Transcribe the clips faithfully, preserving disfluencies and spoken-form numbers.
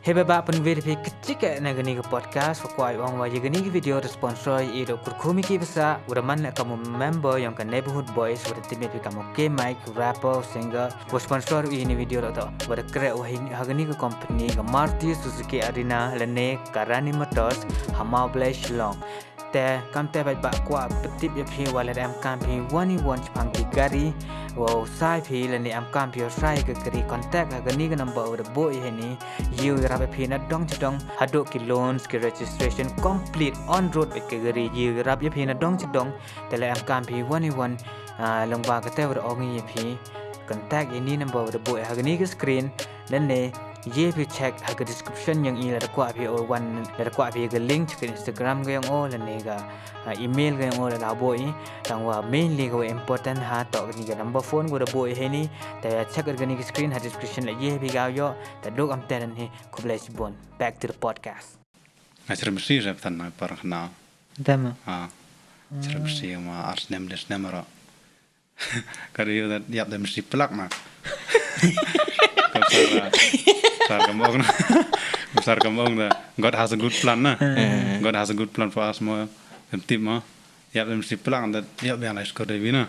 Hei ba ba pynwit phi kchik na kani ka podcast, ka kwah ong wa ya kani ka video da sponsor i da Kurkumi ki basa, wa da man ka mo member yong ka Neighborhood Boys, wa da tip phi ka mo K Mike, rapper, singer, wa sponsor i ni video da to, wa da kre wa ha kani ka company ka Maruti Suzuki Arena, lane ka Rani Motors, ha Mawblei Shillong. Te kam te bad ba kwah pyntip ïa phi wa lada em kam phi wan i wan shaphang ki gari, wa u sai phi lane em kam phi u sai ka gari, contact ha kani ka number wa da buh ïa hini, ïa u ïarap ïa phi na dong cha dong, haduh ki loans, ki registration complete on road bad ka gari, ïa u ïarap ïa phi na dong cha dong, te lada em kam phi wan i wan, ah, lyngba kata wa da ong ïa phi, contact ïa ni number wa da buh ïa ha kani ka screen, lane ïa phi check ha ka description yong i lada kwah phi u wan, lada kwah phi ka link ka Instagram ka yong u lane ka, ah, email ka yong u lada buh i. Tang wa mainly ka wa important ha to kani ka number phone wa da buh i hini. Te check kani ka screen ha description la ïa phi ka ïoh. Te duk am te dan hi. Khublei shibun. Back to the podcast. Nga srem si rep tan na par khna. Dama. Ah. Srem si ma ar snem de snem ro. Ka ri da ïap da mynsiem plak na. Ka sar, sar ka mong na. Ka sar ka mong da. God has a good plan na. Eh. God has a good plan for us mo. Em tip mo. Ïap da mynsiem plak da ïap biang lai skor da wi na.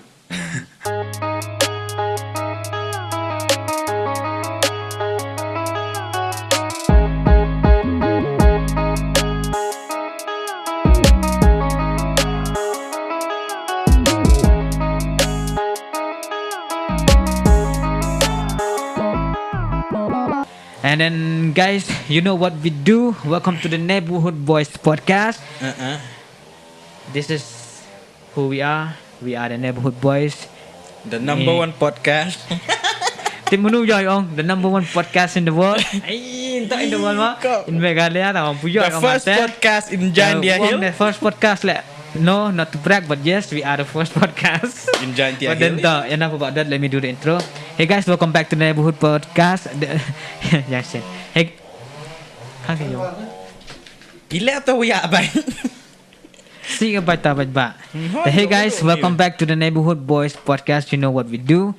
And then, guys, you know what we do. Welcome to the Neighborhood Boys podcast. Uh-uh. This is who we are. We are the Neighborhood Boys. The number one podcast. Tim munu jai ong, the number one podcast in the world. Ai, tak in the world ma. In Meghalaya, tak ong puyo. The first podcast in Jaintia Hills. The first podcast le. No, not to brag, but yes, we are the first podcast. In Jaintia Hills. But then, enough about that. Let me do the intro. Hey guys, welcome back to the Neighborhood Podcast. Jangan sih. Hey, kan kayo. Gila tu ya abang. Si ka bait ta bait ba. Hey guys, welcome back to the Neighborhood Boys podcast. You know what we do.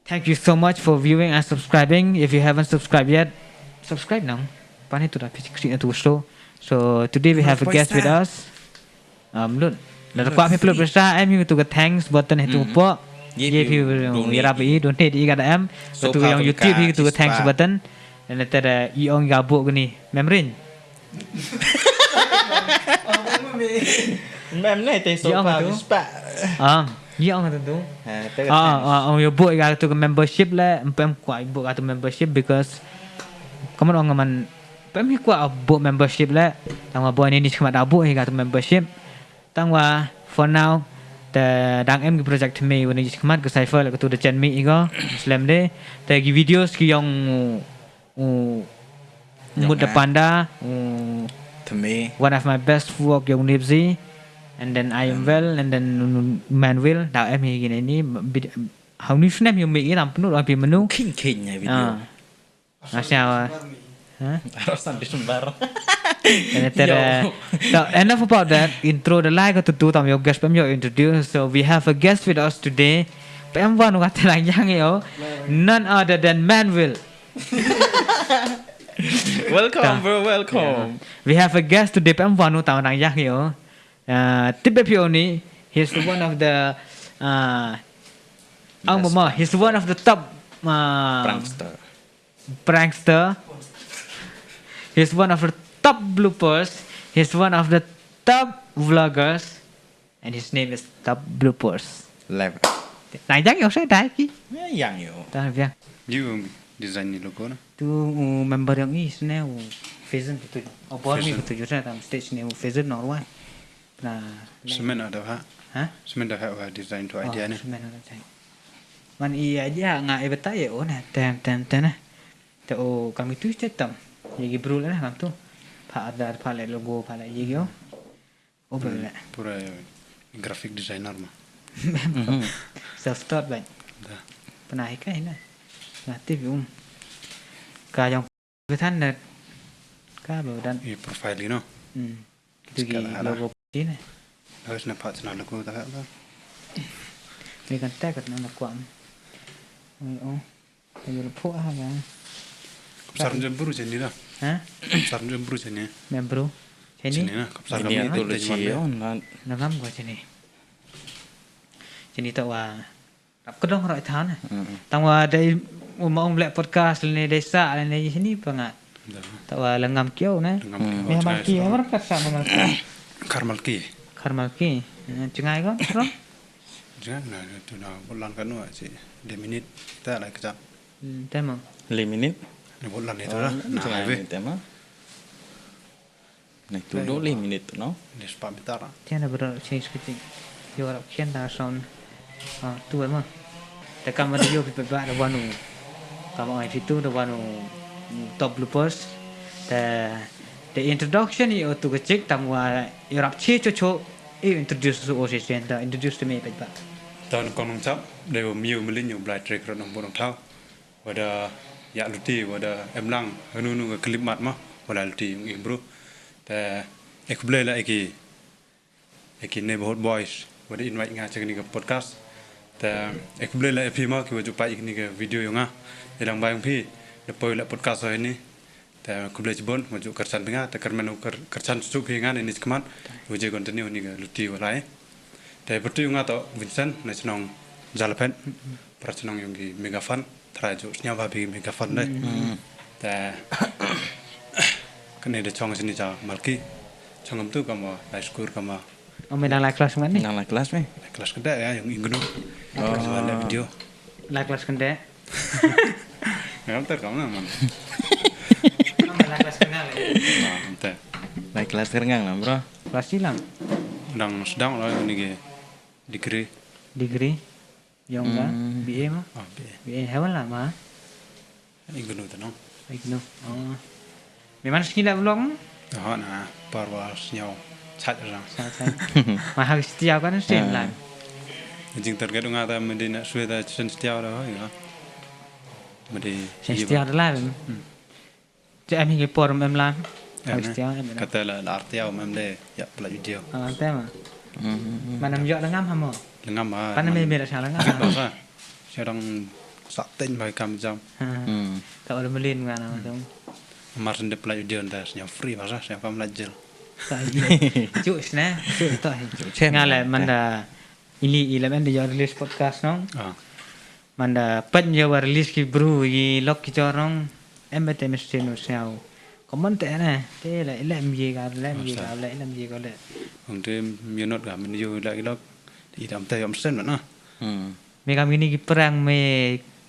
Thank you so much for viewing and subscribing. If you haven't subscribed yet, subscribe now. Pani tu dah picik sini tu so. So today we have a guest with us. Um, lut. Dah kuat phi peluk pisa, em hi tu ka thanks button hi tu po. Ye phi ïarap i donate i ka da em. Tu yang YouTube hi tu ka thanks button. Dan te da i ong ga buk ni. Memrin. Mem ne te so pa spa. Ah, ïa ong tu tu. Ah, ong ïa buh ïa tu membership le, em pem kwah buh ïa tu membership because kaman ong man pem hi kwah buh membership le, tang wa buh ni ni khmat buh ïa tu membership. Tang wa for now te dang em ki project me wa ni khmat ka cipher le ka tu da chen mi igo slem de te ki videos ki ong u Mut da Panda, u Tame. One of my best work yong Nipsey. And then I am well, and then Manuel, da em hi gine ni, how ni snem yong mi iram penu, rapi menu. King king ya video. Ah. Asya. Huh? Arosan December. And then, uh, so enough about that. Intro the like to do tam your guest pem your introduce. So we have a guest with us today. Pem wan wat lang yang yo. None other than Manuel. Welcome, bro. Welcome. We have a guest today. Pem vanu tang rang yak yo. Uh, tip phi oni. He's one of the uh, ang mama. He's one of the top uh, prankster. Prankster. He's one of the top bloopers. He's one of the top vloggers. And his name is Top Bloopers. Live. Nang jang yo se dai ki. Ya yang yo. Ta biang. You design ni logo na. Tu member yang i sne u Fezan tu. O bor mi tu ju sa tam stage ni u Fezan nor wa. Na. Semen ada ha. Ha? Semen dah ha design tu idea ni. Semen ada. Man i idea nga i betai o na tem tem tem na. Te o kami tu stage tam. Ye gi brul na kam tu. Pha ada pha le logo pha le ye yo. Over le. Pura graphic designer ma. Self taught bhai. Da. Pernah hikai na. Native um. Ka jong kethan na. Ka ba dan. I profile ino. Hmm. Kitu ki logo ni. Harus na part na logo ta ba. Ni kan tag na na kwam. Oh. Ka ïa phuh ha ka. Ka Sar jam bru jani na. Ha? Sar jam bru jani. Mem bru. Jani. Jani na. Sar kami tu le chi on na. Na ngam ko jani. Jani to wa. Rap kedong roi than. Tang wa dei u ma ong leh podcast ne dei sa ne jani pa nga. To wa la ngam kio ne. Ngam kio. Me mal ki war ka sa mal ki. Kar mal ki. Kar mal ki. Chingai ko. Jangan na tu na bulan kanu aja. Dua minit ta lai kejap. Tema. Lima minit. Ni bulan itu lah. Nah, jangan highway. Tema. Nah, tu dua lima minit tu no. Dia sepah bitar. Tiada berapa change kecil. Yo rap kian dah sound. Ah, tu emang. Te kam ada yo pipe ba da wanu. Kam ai fitu da wanu top bloopers. Te the introduction i otu kecik tam wa yo rap chi cho cho. I introduce su o si sen da introduce to me pet ba. Don kong nong chap de miu melin yo blai trek ro nong bodong thau. Wada ya luti wada emlang hanu nu ka clip mat ma wada luti yung imbru. Te ek blai la eki eki neighborhood boys wada invite nga chakni ka podcast. Te ek blai la epi ma ki waju pa ikni ka video yung nga. Elang bayang pi da poi la podcast ho ini. Te khublei chibun, maju kerchan pinga, te kermen u ker-, kerchan susu pinga ne ni chikman, uje continue ni ga luti walai. Te bertu nga to Vincent, ne chnong Jalapet, pra chnong yung gi Mega Fund, try ju snya ba bi Mega Fund dai. Te kene de chong sini ja Malki, chong am tu kama, lai skur kama. Oh, me dang lai class ngan ni? Dang lai class me? Lai class kede ya, yung ingnu. Lai class kede. Ngam ter kam na man. Lai kelas kenal ya. Ante. Lai kelas kenal na bro. Kelas silang. Dang sedang lah ni ke degree. Degree. Yong ga B A ma. Ah, B A. B A hewan lah ma. Ignu tenong. Ignu. Oh. Memang sini dah belum? Oh, na, par wa sñiaw chat rang. Chat, chat. Mahal setia kan sen lan. Jing target nga ta medi na suwe ta sen setia da ho ya. Medi sen setia da lan. Chat em hi por em lan. Setia em. Kata la la artia em de ya pla video. Ah, tema. Manam yo lengam hamo. Lengam ha. Pan me me la sa lengam. Sa dang sa teng bai kam jam. Ta ora melin nga na tu. Mar sendep la video nda sñiaw free masa sñiaw kam la jel. Cuk sne, cuk to hi. Nga le manda ili ili men de yo release podcast nong. Manda pet yo release ki bru i lok ki jorong. Em bete mesti no sñiaw. Comment te ne, te le ile em ye ga le em ye ga le ile em ye ga le. Ong te yo not ga men yo la ki lok. Idam te yo mesen na. Me kam ini ki prank me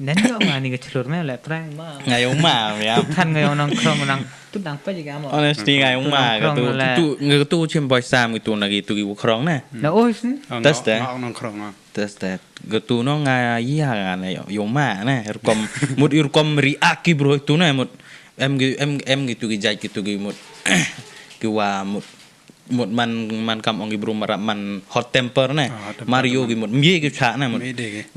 nen yo ma ni ka chlur me le prank ma. Nga yo ma ya. Than nga yo nang krong nang tu nang pa ji ga ma. Honestly nga yo ma ga tu tu nga tu chim boy sam gitu na gitu ki krong ne. Na oi sin. Test eh. Nang krong ah. Test eh. Gitu no nga ya nga ne yo ma ne. Rukom mut rukom react ki bro itu ne mut em gi em em gitu ki jai gitu ki mut ki wa mut Mut man man kam ong ki bru marap man hot temper ne. Mario ki mut mye ki cha ne mut.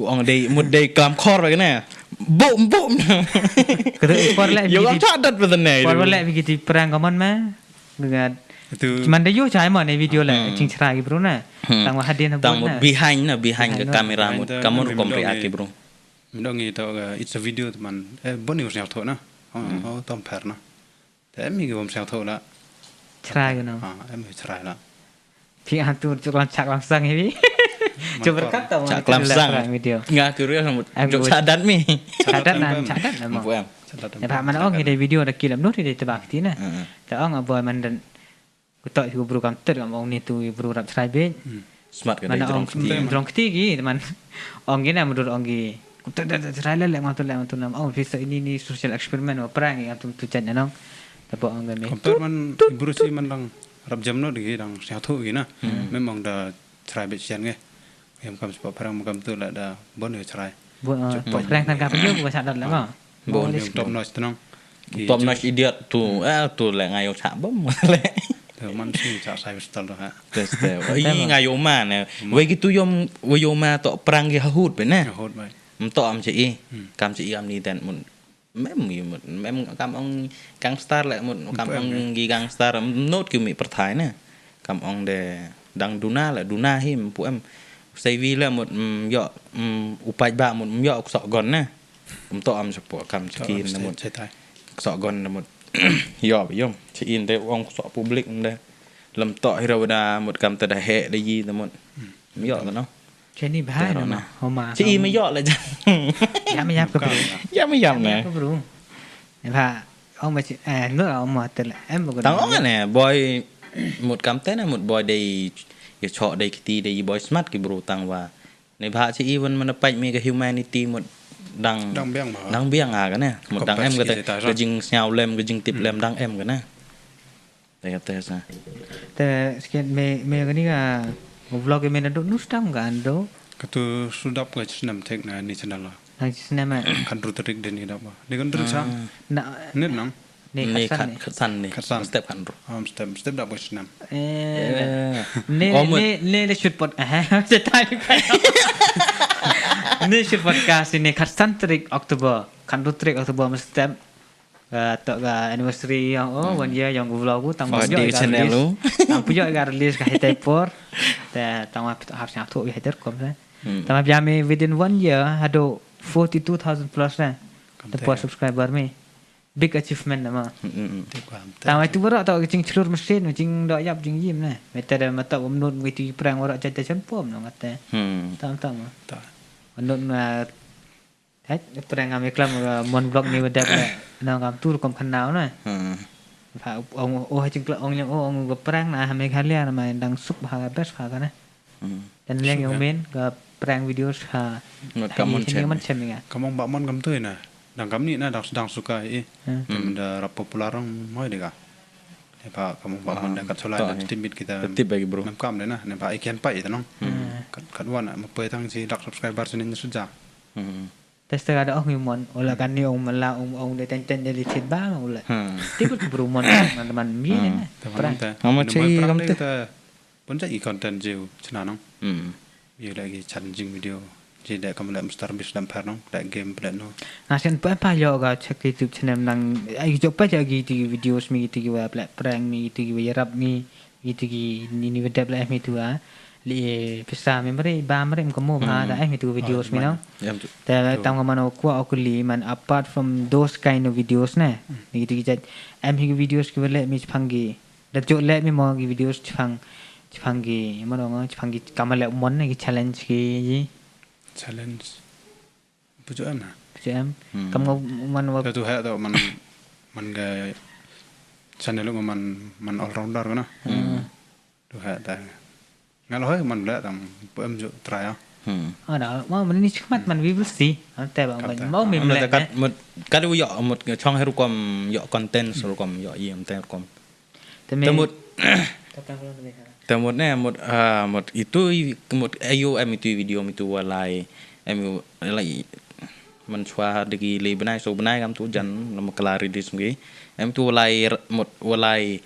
Ong dei mut dei kam khor ne. Bum bum. Kata por le yo kam cha dat betul ne. Por le bigi ti perang kaman ma. Ngat. Man de yo cha ma ne video le ching chra ki bru ne. Tang wa hadin. Tang mut behind ne behind ka kamera mut kaman rukom react ki bru. Mendong itu it's a video teman. Eh boni usnya tho na. Oh tom per na. Te em hi ki bom siang tho la. Chrai ka no. Ah, em hi chrai la. Phi ha tu chuk lam chak lam sang hi. Chuk berkat ta chak lam sang. Video. Nga curious mut. Chuk chadat mi. Chadat nan chadat nan mo. Ya ba mana ong hi de video da kilam no hi de tebak ti na. Ta ong abo man dan. Ku tok ku bru kam tet kam ong ni tu bru rap chrai be. Smat ka dei jrong kti. Jrong kti ki teman. Ong ki na mudur ong ki. Ku tet tet chrai le le ma tu le ma tu nam ong pisa ini ni social experiment wa prank yang tu tu chan nong. Tapi ong ki me. Compare man bru si man dang rap jam no digi dang siatu gi na. Memang da chrai be sian nge. Yang kam sepa prank kam tu la da bon yo chrai. Prank tan ka pyo ku sa dot la ma. Bon yung top notch tenong. Top notch idiot tu eh tu le ngayo chak bom le. Tu man si chak sai pistol tu ha. Tes te. Oi ngayo ma ne. Wei gitu yom wei yo ma tok perang gi hahut be ne. Hahut bai. Mtok am chi i. Kam chi i am ni ten mun. Mem gi mut mem kam ong gangster le mut kam ong gi gangster not ki mi perthai ne. Kam ong de dang duna le duna hi mpu em. Sei vi le mut yo upai ba mut yo sok gon ne. Mtok am sepo kam chi ki ne mut. Ksoh gon da mut. Yo, yo. Chi in de ong ksoh public de. Lem to hira wada mut kam te da he de yi de mut. Yo de no. Cheni bha na ma. Homa. Chi i me yo le jan. Ya me yap ka bru. Ya me yap ne. Ka bru. Ba ong ma chi eh no ong ma te em ko. Tang ong ne boy mut kam te ne mut boy de ye chok de kiti de yi boy smart ki bru tang wa. Ni bha chi i wan mana pait mi ka humanity mut dang dang biang ha ka ne mut dang em ka te ka jing sñiaw lem ka jing tip lem dang em ka ne. Te ka te sa. Te sket me me ka ni ka vlog me na do nus tam ka ando. Ka tu sudap ka chisnem thik na ni channel la. Nang chisnem eh. Kan ru tarik den ni dap ba. Ni kan ru sa. Na. Nit nang. Ni khatsan ni. Khatsan ni. Khatsan. Step kan ru. Um step step dap ka chisnem. Eh. Ni ni ni le shoot pot eh. Te tai ka. Ni shoot pot ka si ni khatsan tarik October. Kan ru tarik October mesti step. Ka tok ka anniversary yang oh one year yang gu vlog gu tang pujok ka release tang pujok ka release ka hitai por. Te tang ma hap sñiaw thok ka hitai kom te tang ma biang mi within one year hado forty two thousand plus te te por subscriber mi big achievement nama. Tang ma tu baroh tok ka jingchlur mesin jingdok yap jingyim ne. Mete da ma tok umnut ngi tu prank baroh jait te chen pom no ngate. Tang tang ma. Umnut ma Hei, prank ngam ïaklam ka mon vlog ni ba dep le. Na ngam tur kom khanau na. Pha ong oh ha jingkla ong ong ong ka prank na ha Meghalaya na ma dang suk bha ka best bha ka na. Dan leng yong men ka prank videos ha. Ka mon chem. Ka mon chem nga. Ka mon ba mon kam tu na. Dang kam ni na dang dang suka i. Tem da rap popular ong moi de ka. Pha ka mon ba mon da kat solai da timit kita. Tip bagi bro. Nam kam de na. Ne pha i ken pa i tanong. Kat wan ma pe tang si dak subscriber sini suja. Teste ka da ong i mon, ola kan ni ong mala ong ong de ten ten de li chet ba ma ola. Ti put bru mon na man mi ne. Pran. Ama che i kam te. Pon ja i content je u chna nong. Ye la gi challenging video. Je da kam la mstar bis lam par nong, da game pla no. Na sen pa pa yo ga check YouTube channel nang ai jo pa ja gi ti videos mi ti wa pla prank mi ti wa yarap mi. Itu ki ni ni dep la em itu ah. Li pisa memory ba memory em kemo ba da em itu videos mi no. Te tam ka mano kwa okuli man apart from those kind of videos ne. Ni itu ki jat em hi videos ki le mi chpang ki. Da jo le mi mo ki videos chpang chpang ki mano ngo chpang ki kamale mon ne ki challenge ki yi. Challenge. Pujoh em na. Pujoh em. Kam ngo man wa. Tu ha to man man ga channel ngo man man all rounder kana. Tu ha ta. Ngal hoi man la tam pu em jo try ya. Ada ma man ni chmat man we will see. Ante ba man mau mi mle. Kat mut kat u yo mut chong heru kom yo content heru kom yo i ante heru kom. Te mut te mut ne mut mut itu mut ayu em itu video em itu walai em lai man chwa de ki le bnai so bnai kam tu jan nam kala ri dis ngi em tu walai mut walai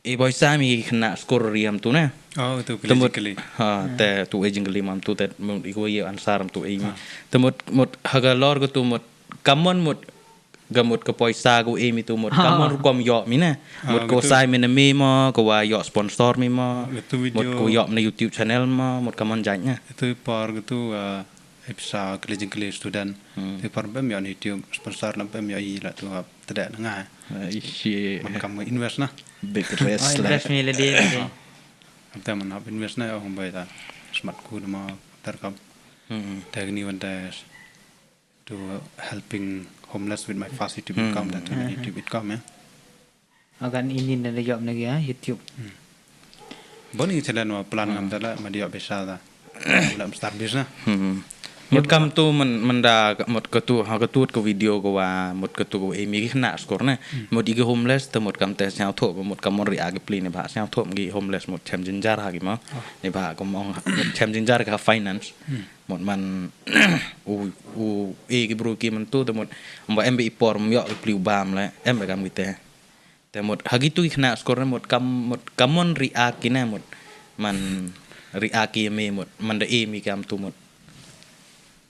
e boy sa mi khna skur ri am tu ne. Oh tu kali kali. Ha te tu e jingkali mam tu te mut i ko ye ansar am tu e. Te mut mut haga lor ko tu mut kamon mut Ga mut ka poisa ga u ei mi tu mut ka mon rukom ïoh mi ne. Mut ka u sai mi ne mi mo ka wa ïoh sponsor mi mo. Mut ka u ïoh mi ne YouTube channel mo mut ka mon jait ne. Itu par gitu epsa kele jingkele student. Itu par bem ïoh YouTube sponsor na bem ïoh i la tu ap tedak na nga. Ishi. Man kam invest na. Big risk. Invest mi le di. Ante man ap invest na ong bai ta. Smat ku ma terkam. Tekni wan tes. To helping homeless with my fast YouTube account dan to YouTube account ya. Agan ini na da job na ya YouTube. Boni channel ma plan ngam dala ma dia bisa da. Lam start business. Mut kam tu men menda mut ketu ha ketu ke video ko wa mut ketu ko emi ki kena skor ne. Mut igi homeless te mut kam te sñiaw thok mut kam mon ri agi pli ne ba sñiaw thok gi homeless mut chem jinjar ha gi ma. Ne ba ko mong chem jinjar ka finance. Mut man u u e ki bru ki man tu te mut mba em bi por myo ki pliu bam le em be kam kite. Te mut hagi tu ki khna skor mut kam mut kamon ri a ki ne mut man ri a ki me mut man da e mi kam tu mut.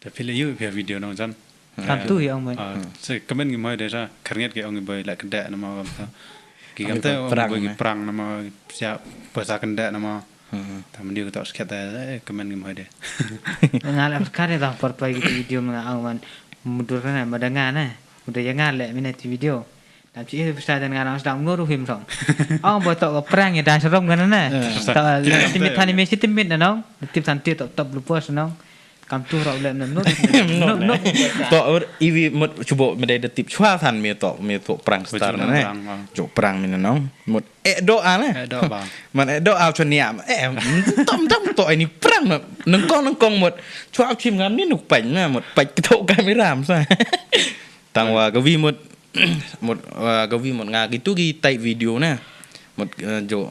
Te phi le yu phi video nong jan. Kam tu hi ong mai. Se kamen ngi mai de sa kernget ki ong bai la kede nama kam ta. Ki kam ta ong bai ki prang nama sia pasa kende nama. Ta mandi ko ta sket ta kamen ngi mai de. Nga la kare da por pai ki video nga ong man mudur na ma da nga na. Mudur ya nga le mine ti video. Dam chi ih pisa dan nga nang sdang ngur u him song. Ong ba tok ka prank ïa da sharom kan na. Tok la tip mit than ïa me shi tip mit na nong. Tip than ti tok top bloopers na nong. Kam tu rau lem nem nut. Nut nut. Tok iwi mut chubo me dei da tip chwa than me tok me tok prank star na ne. Jok prank me na nong. Mut eh do a ne. Eh do ba. Man eh do a chwa niam. Eh tom tom tok ini prank na. Nengkong nengkong mut. Chwa chim ngam ni nuk pany na mut. Pany tok kamera sa. Tang wa ka wi mut mut uh, ka wi mut nga kitu ki type video na mut uh, jo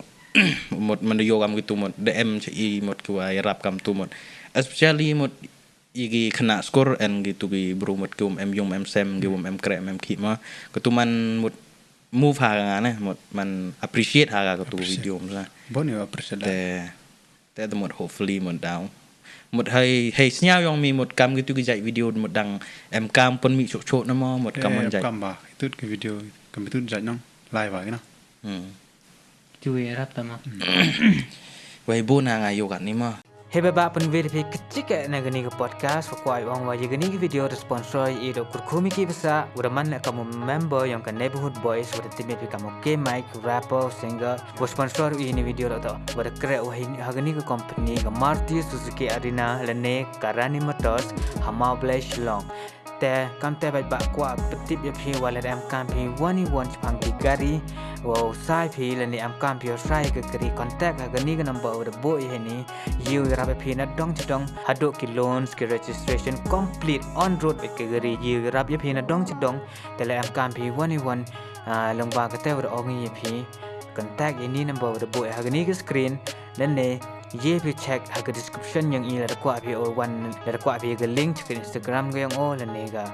mut manda yo kam kitu mut D M cha i mut ki wa yarap kam tu mut especially mut i ki khana skur en kitu ki bru mut ki um em yung em sem ki um em kre em khi ma kitu man mut move ha nga ne mut man appreciate ha ka kitu video mut sa. Bon yo appreciate. Te te mut hopefully mut daw mut hai hai sñiaw yong mi mut kam kitu ki jait video mut dang em kam pun mi chok chok na mo mut kam man jait kam ba itu ki video kam itu jait nong live ba kina. Hmm. Tu ya rap tama. Wai bu na nga yogat ni mo. Hei ba ba pun wir phi kecik na gani ka podcast ko kwai ong wa ya gani ki video da sponsor i do kurkumi ki basa ura man na kamu member yong ka neighborhood boys ura timi phi kamu ke mic rapper singer. Wa sponsor u ini video lo to. Wa da kre u ha ini ha gani ka company ka Maruti Suzuki Arena lane ka Rani Motors ha Mawblei Shillong. Te kam te bad ba kwah pyntip ïa phi wa lada em kam phi wan i wan chpang ki gari. Wa u sai phi lane em kam phi u sai ka gari contact ha gani ka number wa da bo i hini. Yu ïa rap ïa phi na dong chadong hadok ki loans ki registration complete on road bad ka gari yu ïa rap ïa phi na dong chadong. Te la em kam phi wan i wan. Long ba ka te wa da ong i ïa phi. Contact ïa ni number wa da buh ha kani ka screen. Lane ïa phi check ha ka description yong i la da kwah phi o wan la da kwah phi ka link ka Instagram ka yong o lane ka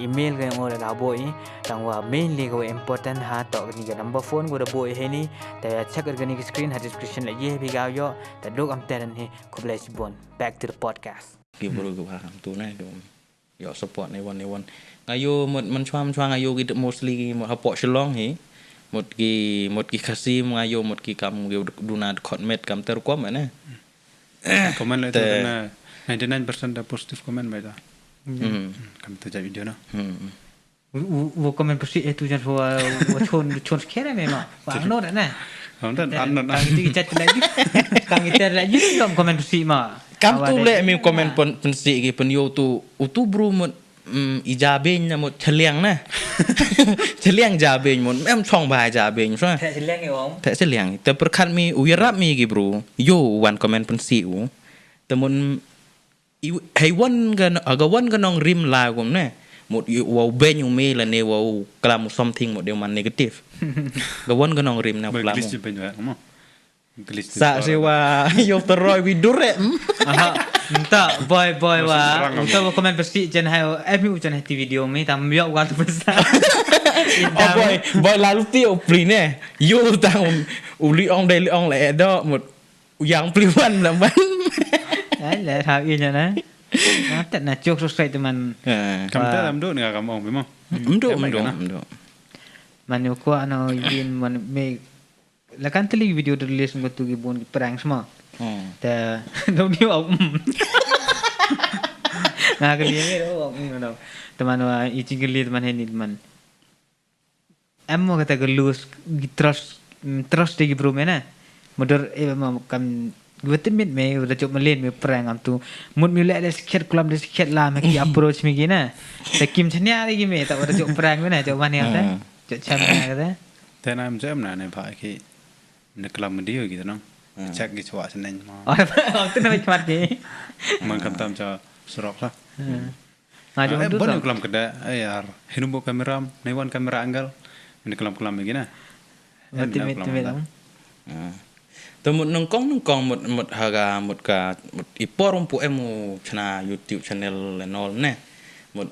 email ka yong o la da buh i. Tang wa mainly ka wa important ha to kani ka number phone wa da buh i hini. Te check ha kani ka screen ha description la ïa phi ka yo. Te duk am te dan hi. Khublei shibun. Back to the podcast. Ki bru ki ba kam tu na ki. Yo support ne wan ne wan. Nga yo mut man chwa man chwa nga yo ki mostly ki mut hapoh Shillong hi. Mut ki mut ki Khasi nga yo mut ki kam ki duna khot met kam ter kom ne. Comment la tu na ninety nine percent da positive comment ba da. Kam tu jai video na. Wo comment pasi eh tu jan fo wa chon chon skere me ma. Wa no da na. Kam tu chat lagi. Kam iter lagi kom comment pasi ma. Kam tu le mi comment pun pensi ki pun yo tu utu bru mut. Mm, i jabeng na mut chaliang na. Chaliang jabeng mut em chong ba jabeng so. Te chaliang i ong. Te chaliang. Te perkat mi u yarap mi ki bru. Yo wan comment pensi u. Te mut i hei wan ga ga wan ga nong rim la gum ne. Mut i wa beng u me la ne wa klam something mut de man negative. Ga wan ga nong rim na klam. Sa se wa yo teroi wi dure. Aha. Nta boy boy wa. Nta wa comment pasti jen hai em u jen hai ti video mi tam yo wa tu pasta. Oh boy boy lalu ti o pri ne. Yo tang u li ong dei li ong le do mut u yang pri wan la man. Ai le ha i nya na. Tet na chok so sai teman. Kam ta lam do nga kam ong bimo. Mdo mdo mdo. Man yo ko ano yin man me. La kan teli video de release ngut tu ki bun ki pranks ma. Te no ni au. Nga ka liang ro au no. Teman wa i ching ka li teman heni teman. Em mo kata ka lose ki trust trust de ki bro mena. Motor e ma kam gua timit me udah cok malen me prank am tu. Mut me le de sikhet kulam de sikhet la me ki approach me ki na. Te kim chania de ki me ta udah cok prank me na cok mani am ta. Cok cham me na kata. Te na em jem na ne ba ki ne klam video gitu nong. Check ki chwa seneng ma. Oh tu na khmat ki. Man kam tam cha surok la. Nga jong tu bon klam keda yar hinu bo kamera ne wan kamera angle. Ne klam klam gi na. Timit timit am. Te mut nongkong nongkong mut mut haga mut ka mut i por um pu em u chna YouTube channel and all ne. Mut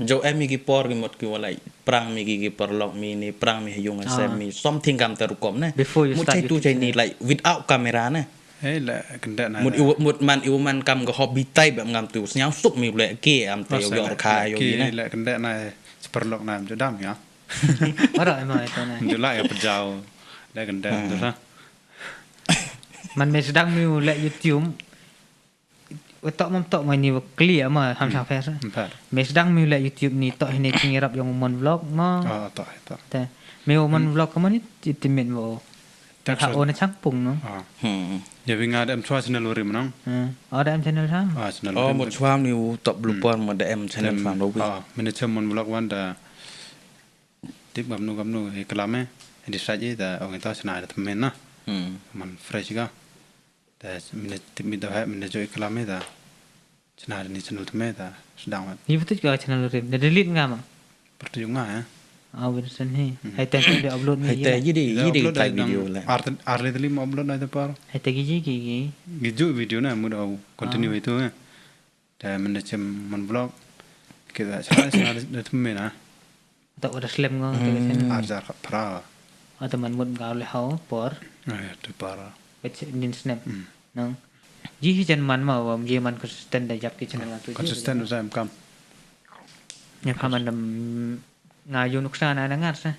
jo em i ki por ki mut ki walai prang mi ki ki parlok mi ni prang mi yung sem mi something kam ta rukom ne. Mut chai tu chai ni like without camera ne. Hei la kenda na. Mut iwa mut man iwa man kam ga hobby type bam ngam tu sñiaw suk mi ble ke am te yo yo kha yo ni na. La kenda na seperlok na jodam ya. Ora emang itu na. Jula ya pejau. La kenda tu sa. Man me sedang mi le YouTube. Wa tok mam tok ma ni wa clear ma ham shang fair. Mpar. Me sdang me u leh YouTube ni tok hini jingïarap yong Mon Vlog ma. Ah, tok, tok. Te. Me u Mon Vlog ka ma ni ti-, timit mo. Tak ha sha- o na chang pung no. Ah. Hmm. Ya wi nga da em chwa channel wari menang. Hmm. O da em channel sam. Ah, channel Oh, wari mo menang. Chwa ni u top blooper mo da em channel Tem- sam do wi. Ah, mene chem Mon Vlog wan da tip gamnu gamnu e kalame. Di saji da ong ito chana da temen na. Hmm. Man fresh ga. Da mene tip mi da hai mene jo e kalame da. Channel ni channel tme ta sdang wat. Ni betul ka channel rim. Da delete nga ma. Pertu nga ya. Ah, Winston hi. Hmm. Hai tang de upload ni. Hai tang ye de, ye de upload tai dang video la. Ar ar le deli ma upload na te par. Hai tang ye ki ki. Gi ju video na mu da continue itu ya. Da men da chem man vlog. Kita channel channel de tme na. Tok udah slem ngong tu kan. Arjar khat pra. Ata man mut ngau le hau por. Ai tu para. Kecil din snem. Hmm. Nang. Ji hi jan man ma wa ji man consistent da jap ki channel tu ji. Consistent udah em kam. Nya pha man dam nga yo nuksa na na ngar sa.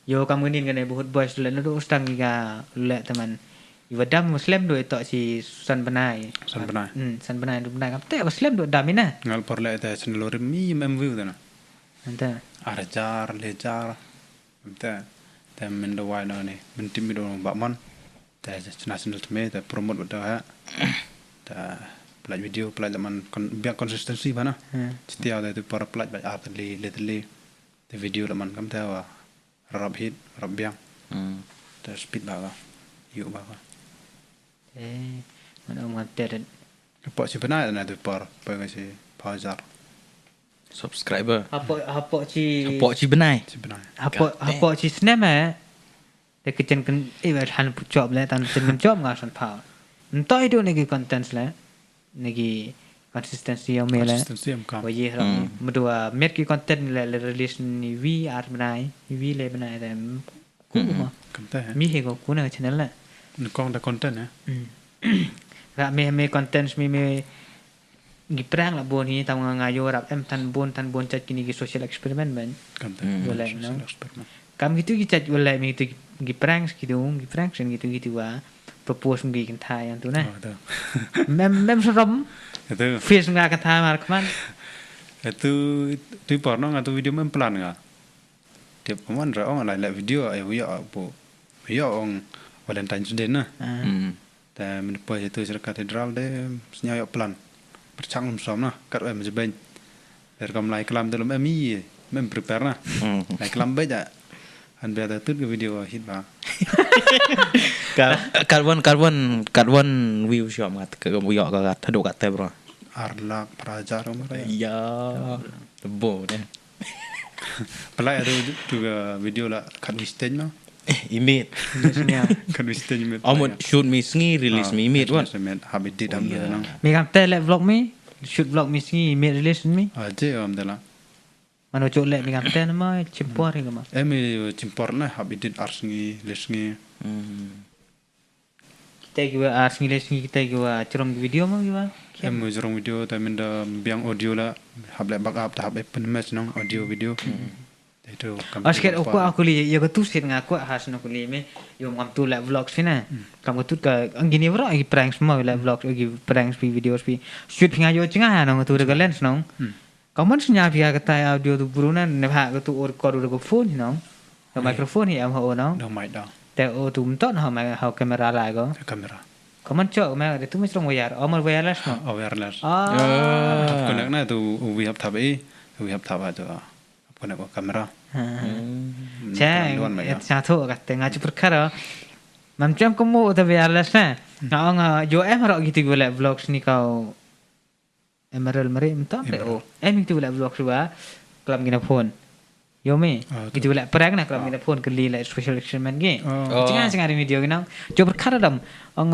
Yo kam ngenin kan buhut boys le nadu ustang ga le teman. Iwa dam slem do ito si san benai. San benai. Hmm, san benai du benai kam te wa slem do dam ina. Ngal por le te channel rim mi em view dana. Anta. Arjar, lejar. Te, te men da wai no ni, men tim do ba man. Te chna channel tme, te promote bad ha. Te pelaj video, pelaj laman kon-, biang consistency bana. Hmm. Setia te tu para pelaj ba ar teli, le teli. Te video laman kam te wa rap hit, rap biang. Hmm. Te speed ba ka. Yu ba ka. Eh, mana ong te. Apa si bena na tu par, pa ka si pajar. Subscriber. Hapo, hapo chi. Hapo chi benai. Chi benai. Hapo, hapo chi snem eh. Te kitchen ken, eh, wer han pu chop le, tan kitchen ken chop nga san pa. Nto idu negi contents le. Negi consistency yang me le. Consistency yang kam. Wa ye ram. Medua met ki content le, le release ni wi ar benai, wi le benai dem. Ku ma. Kam te. Mi he ko kuna channel le. Nkong da content eh. Ra me, me contents mi me Ngi prank la bun hi tam nga nga yo rap em tan bun tan bun chat kini ki social experiment ben. Kam te. Yo le no. Social experiment. Kam gitu ki chat yo le mi gitu ki prank ki dung ki prank sen gitu gitu wa propose ngi kan thai yang tu na. Mem mem serom. Itu. Face nga kan thai mar kman. Itu tu por no nga tu video mem plan nga. Tiap kman ra ong la la video ayo yo apo. Yo ong Valentine's Day na. Te men poi tu sir katedral de sñiaw ïoh plan. Pyrchang lum som na kat wei mejebeng. Der kam lai klam de lum em i mem prepare na. Lai klam bej a. Han bia da tut ke video hit ba. Ka- Carbon, carbon, carbon view shop ngat ke ïoh ka kat hadu kat te bro. Ar lak prajar umre. Ya. Bo de. Pelai atu tu ke video la kat mistake no. Eh, imit. Kan mesti nyemit. Amun shoot mi sngi release mi imit wan. Hab edit am nang. Mi kam te le vlog mi shoot vlog mi sngi imit release mi. Ah, je am dela. Mano chok le mi kam te nama chimpor hi kama. Em mi chimpor na hab edit ar sngi le sngi. Kita kiwa ar sngi le sngi kita kiwa chrom video ma kiwa. Em mi chrom video ta minda biang audio la hab le backup ta hab e pen mes nong audio video. Asket aku aku li ya katu sit nga aku has no kuli me yo ngam tu le vlog sina. Kam katu ka anggini bro agi pranks ma le vlog agi pranks pi videos pi shoot nga yo chinga no tu de lens no. Kaman snya pi ka tai audio tu bruna ne ha katu or koru de phone no. Ka microphone hi am ho no. No mic da. Te o tu mto no ha camera la go. Camera. Kaman chok me de tu me strong wire. Omar wireless no. Oh wireless. Ah. Connect na tu we have tab e. We have tab tu. Kone ko kamera. Chang, et sa tho ka te nga chu pyrkhat. Mam cham ko mo ta wireless na. Nga ong yo em ro gitu gule vlogs ni kau. Emerald mari mta pe o. Em gitu gule vlogs wa. Klam gina phone. Yo me. Gitu gule prank na klam gina phone kali la special experiment gi. Chinga chinga ri video gina. Chu pyrkhat dam. Ong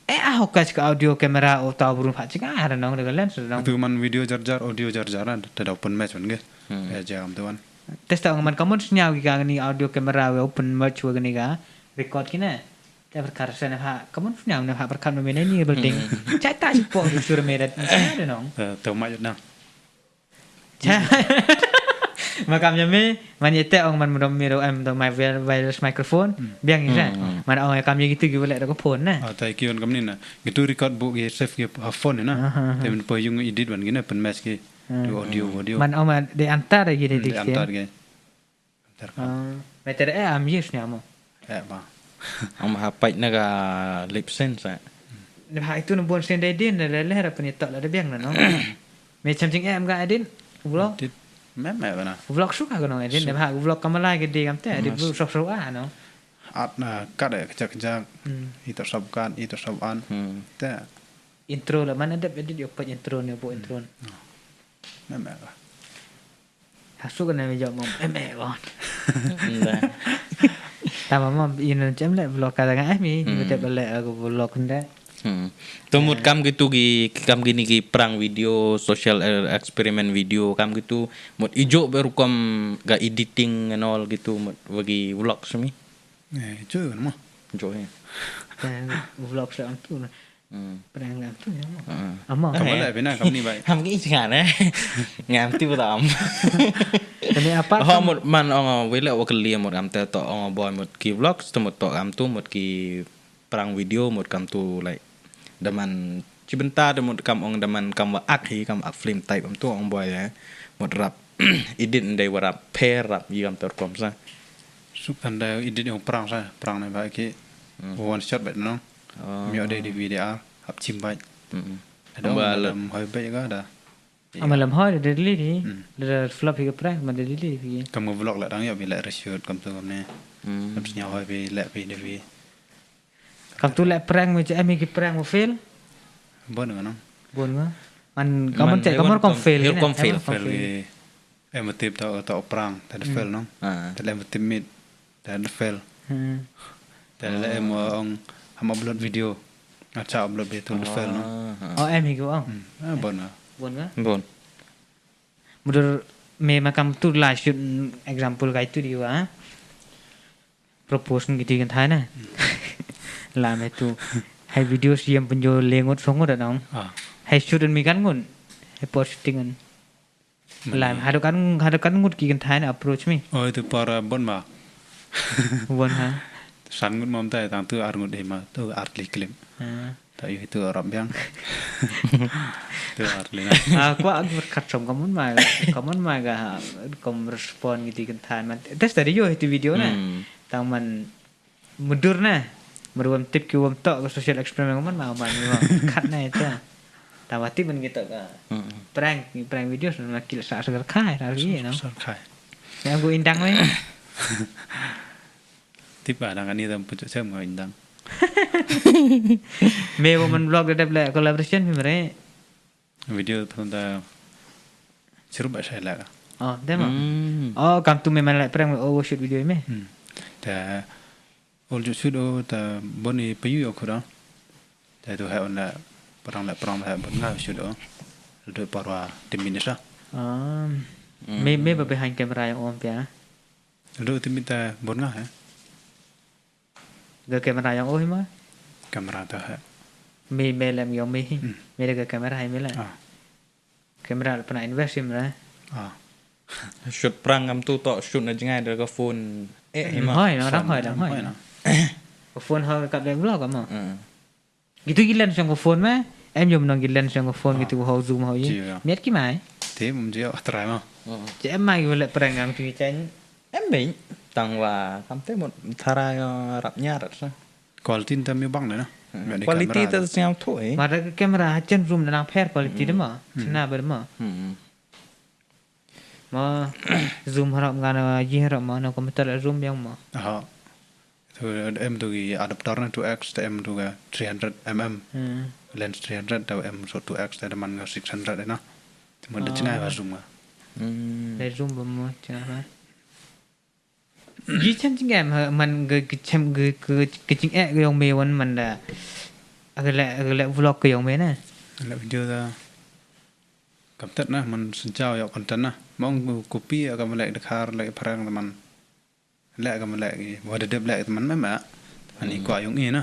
eh ah hokas ka audio camera o tau burun pha chinga ha nong de lens nong. Tu man video jar jar audio jar jar an. Te da open match wan ge. Ya jam tu wan. Testa ong man kamun sñiaw ki ka ni audio camera we open match we ni ka record ki ne. Te pyrkhat sen ha kamun sñiaw ne ha pyrkhat me ne ni building. Chai ta si po du sur me dat. Ada nong. Te mai na. Chai. Ma kam ïa me, man ïa te ong man mudom me ro em do my wir-, wireless microphone. Hmm. Biang ïa. Hmm, hmm. Man ong ïa kam ïa kitu ki ba leh da ka phone na. Ah, tai ki on kam ni na. Kitu record bu ki save ki ha phone na. Ah, ah, ah. Te men po yung edit ban ki na pen match ki. Ah. Tu audio, audio. Man ong man de antar ïa ki de. Hmm, de antar ki. Antar kam. Ah, me te de eh am yes ni amo. Eh, ba. Ong ha pait na ka lip sync sa. Ne ha itu na bon sen dai din le le ra pen tok la de biang na no. Me cham jing em ga edit vlog. Edit. Me me bana. Vlog suka ko no edit ne ha vlog kamala ke di kam te edit bu sok sok a no. At na kat eh kejak kejak. Hmm. Ito sab kat, ito sab an. Hmm. Te. Intro la mana dep edit yo pa intro ne bu intro. Hmm. Me me la. Hasu kan me jom mom em eh bon. Nda. Tama mom ina chem le vlog ka dang eh mi. Hmm. Dep le aku vlog nda. Hmm. To mut kam kitu ki, kam kini ki prank video, social, eh, experiment video, kam kitu mut ijo be rukom ga editing and all kitu mut bagi vlog semi. Eh, ijo kan mo. Ijo he. Kan vlog sa antu na. Hmm. Prank ngam tu ya mo. Heeh. Amo. Kam le bina kam ni bai. Ham ki ichi kan eh. Ngam tu ba am. Kani apa? Oh, mut man ong wele wa kali mut kam te to ong boy mut ki vlogs tu mut to kam tu mut ki prank video mut kam tu like. Daman ci bynta da mut kam ong daman kam wa ak hi kam ak film type am tu ong boy eh. Mut rap edit ndai wa rap pair rap yi kam ter kom sa. Suk kan da edit ong prank sa, prank ne ba ki. Hmm. One shot ba no. Oh. Myo de di video hap chim bai. Hmm. Ada ba lam hoi bai ga da. Ama lam hoi da delete hi. Hmm. Da flop hi ka prank ma da delete hi. Kam vlog la dang yo bi la reshoot kam tu kam ne. Hmm. Kam snya hoi bi la bi de bi. Kam tu le prank me che em ki prank mo fail. Bon nga no. Bon nga. Man kamu che kamu kom fail. Kom fail. Fail. Em tip ta ta prank ta de fail no. Ah. Ta le em tip mit ta de fail. Hmm. Ta le em ong ham upload video. Acha upload video ta de fail no. Ah. Oh em hi ko ong. Hmm. Ah, bon nga. Bon nga. Bon. Mudur me ma kam tu la shoot example kai tu di wa. Propose ngi ti kan thai na. Hmm. La me tu. Hai video siam penjo lengut songut da nong. Ah. Hai shoot mi kan ngun. Hai post shooting an. Mani. La hadu kan hadu kan ngut ki kan thai na approach mi. Oh itu para bon ma. Bon ha. San ngut mom tai tang tu ar ngut ma tu ar li clip. Ah. Ta yu itu rap biang. Tu ar li na. Ah, kwa ag kat som kamun ma kamun ma ga kom respond ngi ti kan thai man. Tes tadi yo itu video na. Hmm. Tang man mudur na. Mudur wam tip ki wam tok ka social experiment man ma man ni wam. Kat na itu. Tawati man kita ka. Hmm. Prank, prank video sama kila sa sa kai na ri no. Sa kai. Ya aku indang weh. Tip ada kan ni tam pucuk sem indang. Me woman vlog da dep le collaboration mi mere. Video thon da sirup ba sai la. Oh, demo. Hmm. Oh, kam tu me man le prank oh shoot video me. Hmm. Ta ol ju shoot oh ta boni payu yo khura. Ta tu hai on la perang la perang la bon nga shoot oh. Lu parwa tim minister. Um, me me ba behind camera yang om pia. Lu tim ta bon nga he. Ga camera yang oh ma. Camera ta he. Me me lem yang me hi. Hmm. Me ga camera hai me la. Ah. Camera la pernah invest hi mra. Ah. Shoot prank ngam tu tok shoot na jngai da ka phone. Eh, hi ma. Hoi, no, dang hoi, dang hoi. Ka phone hoi ka kap da vlog ma. Hmm. Gitu ki lens yang ka phone ma. Em jom nong ki lens yang ka phone gitu ho zoom ho yi. Ji, ya. Miat ki mai. Te mum ji try ma. Hmm. Je em mai ki le prank ngam tu ki chen. Em bing tang wa kam te mut thara rap nyar sa. Quality tam yu bang na. Hmm. Quality ta siang tu eh. Mara ka camera ha chen zoom na nang pher quality de ma. Hmm. Sina ber ma. Hmm. Ma zoom harap ngana ji harap ma na computer zoom yang ma. Aha. Tu em tu ki adapter na two X ta em tu ka three hundred mm. Hmm. Lens three hundred ta em so two X ta man ka six hundred na. Tuma da chingai ba zoom ka. Hmm. Da zoom ba ma chingai ba. Ji chem jingem ha man ga ga chem ga ga ga jingeh ga yong me wan man da. Aga le aga le vlog ga yong me na. Le video da. Kam tet na man senjau yok content na. Mong ku- kupi aga malek dekhar lek pharang teman. Lek aga malek ki. Wa dedep lek teman me ma. Ani kwa yong i na.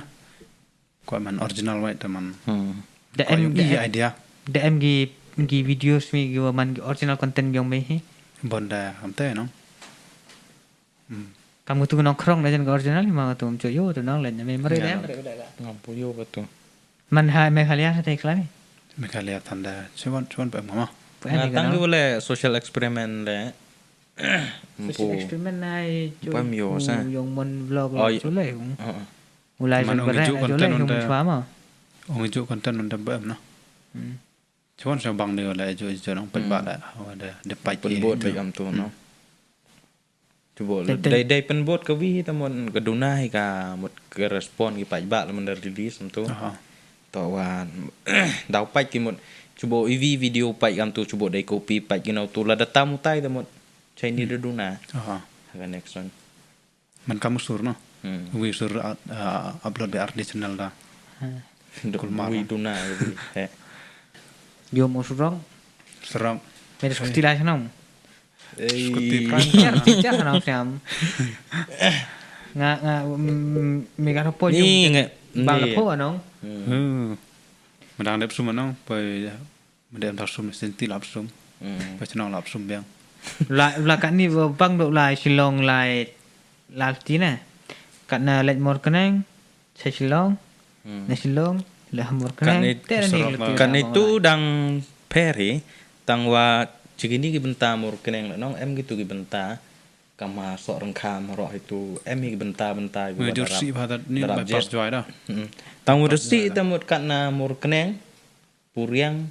Kwa man original wai teman. Hmm. Da em da em idea. Da em gi gi videos mi gi wa man gi original content yong me hi. Bonda hamte nong. Kam katu nongkrong da jan ka original ma katu mcho yo tu nong len me mare da mare da. Ngam pu yo katu. Man ha Meghalaya sa te klami. Meghalaya tanda chuan chuan pa mama. Nga tang ki wale social experiment le. Social experiment nai chu. Pam yo sa. Yung mon vlog lo chu le yung. Ulai man ong ijuk content unda. Ong ijuk content unda ba em na. Chuan sa bang de wala ijuk ijuk nong pet ba la. Wala de pai pet bot ba am tu no. Chubo dai dai pynbot ka wi ta mon ka duna hi ka mut ka respond ki paidbah la man da release am tu. To wa daw paid ki mut chubo iwi video paid kam tu chubo dai copy paid ki nau tu la da tam utai ta mut chai ni da duna. Ha ka next one. Man kam usur no. Wi usur upload di R D channel da. Kulmar wi duna wi he. Yo mo surong. Surong. Mere skuti la shnong. Skuti pran. Tiar tiar na siam. Nga nga mega ropo ni nga bang ropo anong. Madang dep sum anong poi madang dep sum senti lap sum. Poi chnong lap sum biang. La la kani bang do lai Shillong lai lal tina. Katna lek mor keneng. Sa Shillong. Na Shillong le ha mor keneng. Kan itu dang peri tang wa chigini ki benta mor keneng le nong em gitu ki benta kama sok rengkam roh itu em ki benta benta ki wa darap. Ni darap jet. Tang wa dersi ta mut katna mor keneng puriang.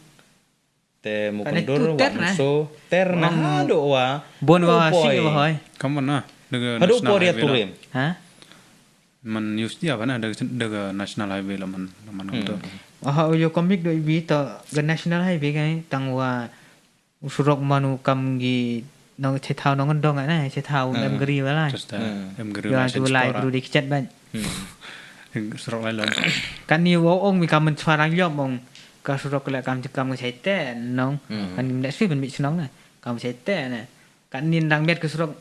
Te mu kendur wa so ter na ha do wa bon wa si wa hoi. Kamu na daga hadu por ya turim. Ha? Man use dia bana daga daga national highway la man la man tu. Aha uyo komik do ibi to ga national highway kai tang wa usurok manu kam gi nong che thau nong dong na che thau em gri wala. Em gri wala tu lai bru di kichat ban. Surok lai lom. Kan ni wo ong mi kam men suara yom ong ka surok le kam kam che te nong. Kan ni mdak sui ben mi chnong na kam che te na. Kan ni ndang miat ka surok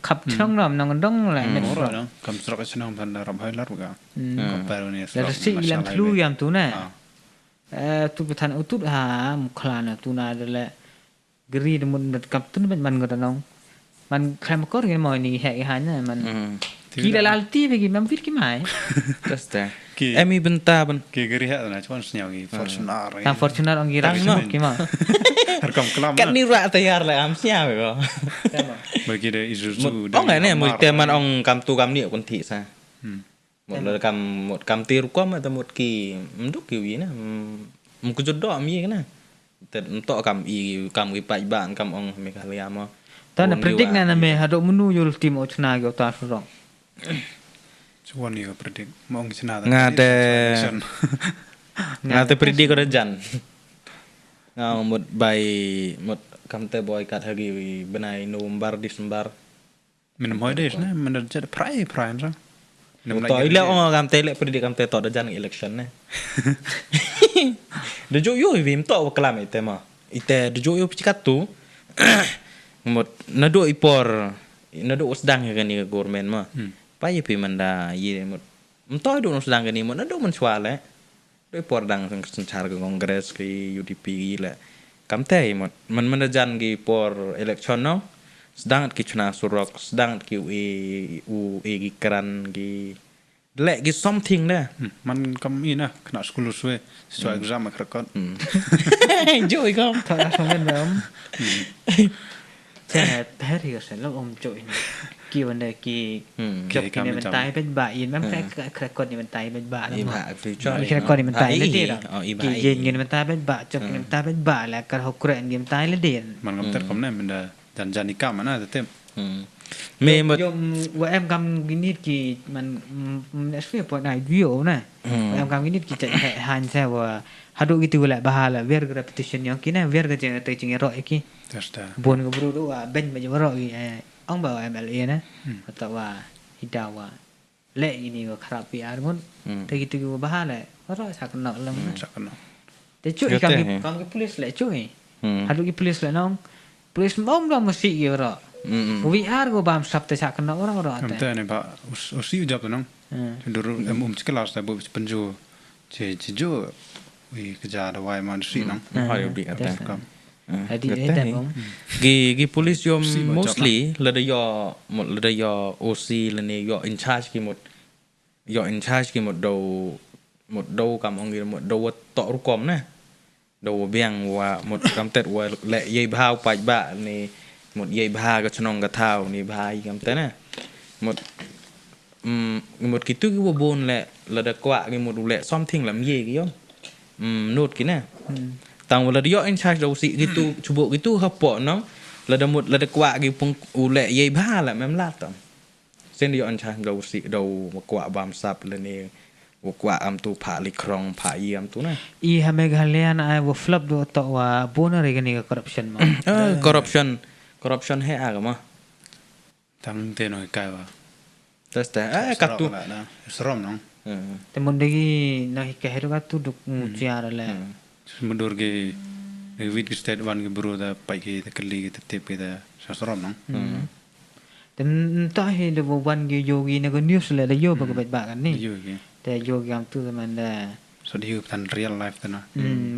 khap chnong nom nong dong la miat surok. Kam surok chnong ban da rap hai lar ga. Compare ni surok. La si lam thlu yam tu na. Eh tu petan utut ha mukhla na tu na de le. Gri de mut ndat kap tun ban man ngot nong. Man khlem kor ngi mo ni he ha na man. Ki la lal ti be ki mam vit ki mai. Testa. Em i benta ban. Ki gri ha na chon sniaw ki Fortuner. Tang Fortuner ong ki rak smut ki ma. Har kam klam. Kan ni ra tayar la am sniaw ko. Bagi de Isuzu. Ong ne mu te man ong kam tu kam ni kun thi sa. Mut la kam mut kam ti rukom ta mut ki mduk ki wi na. Mkujut do am yi na. Te mto kam i kam wi paidbah kam ong Meghalaya mo. Ta na predict na na me hado munu yul tim o chna yo ta surong. Chuan yo predict mo ong chna. Nga te nga te predict ko da jan. Nga mut bai mut kam te boy kat hagi wi benai November December. Min hoi de ne min da jet prai prai ra. To ile ong kam te le predict kam te to da jan election ne. De jo yo vim to wa klam ite ma. Ite de jo yo pikat tu. Mut nado i por nado sdang ga ni government ma. Pa ye pi manda ye mut. Mto do sdang ga ni mut nado man chwa le. Doi por dang synchar ka Congress ki U D P ki le. Kam te mut man man jan ki por election no. Sdang ki chuna surok, sdang ki u e u e ki kran ki le ki something le. Man kam ina kena school uswe, siswa exam ak rekod. Joi kam. Thara songen dam. Te pher hi ka se lo om cho in. Ki wanda ki jop ki ne mentai bet ba in mam kre kre kon ni mentai bet ba na ma. Ki kre kon ni mentai le dir. Ki yin ni mentai bet ba, jop ki ni mentai bet ba la kar ho kre ni mentai le dir. Man kam ter kom ne menda jan jan ni kam na te tem. Me mut yom wa em kam ginit ki man ne swe po na dio na. Wa em kam ginit ki chat han se wa hadu gitu la bahala wer repetition yong ki na wer ga jeng te jeng ro ki. Bon ga bru du wa ben ba jawaro i ong ba wa M L A na. Kata wa hidawa le ini wa kharap pi ar ngun. Te gitu wa bahala waro sa kena lem. Sa kena. Te chu i kam ki police le chu i. Hadu ki police le nong. Police mom dom mesti ki waro. Wi ar go bam sap te sa kena waro waro te. Te ne ba usi ujap nong. Duru em um chikelas te bu penju. Che che ju. Wi keja da wai man si nong. Hari udi kata. Adi eh da bong. Ki ki police yom mostly lada yo lada yo O C lane yo in charge ki mut yo in charge ki mut do mut do kam ong ki mut do wa tok rukom ne. Do wa biang wa mut kam tet wa le yei bha u paid ba ni mut yei bha ka chnong ka thaw ni bha i kam tet ne. Mut mm mut ki tu ki wa bun le lada kwah ki mut u le something lam ye ki yom. Mm not ki ne. Tang wa lada yo in charge do si ki tu chubo ki tu ha po no. Lada mut lada kwah ki pung u le yei bha la mem la tam. Sen yo in charge do si do wa kwah bam sap le ni wa kwah am tu pha li krong pha i am tu ne. I ha Meghalaya na ai wa flop do to wa bun re ni ka corruption ma. Corruption corruption he a ma. Tang te no kai wa. Tas te eh katu. Srom no. Te mun degi no hi ka heru katu duk mu chia le. Mudur ki wit ki state wan ki bru da pai ki da kali ki da tip ki da srom no. Te nta hi da wan ki yogi na ka news le da yo ba ka ba kan ni. Yogi. Te yogi am tu da man da. So di yu tan real life tana.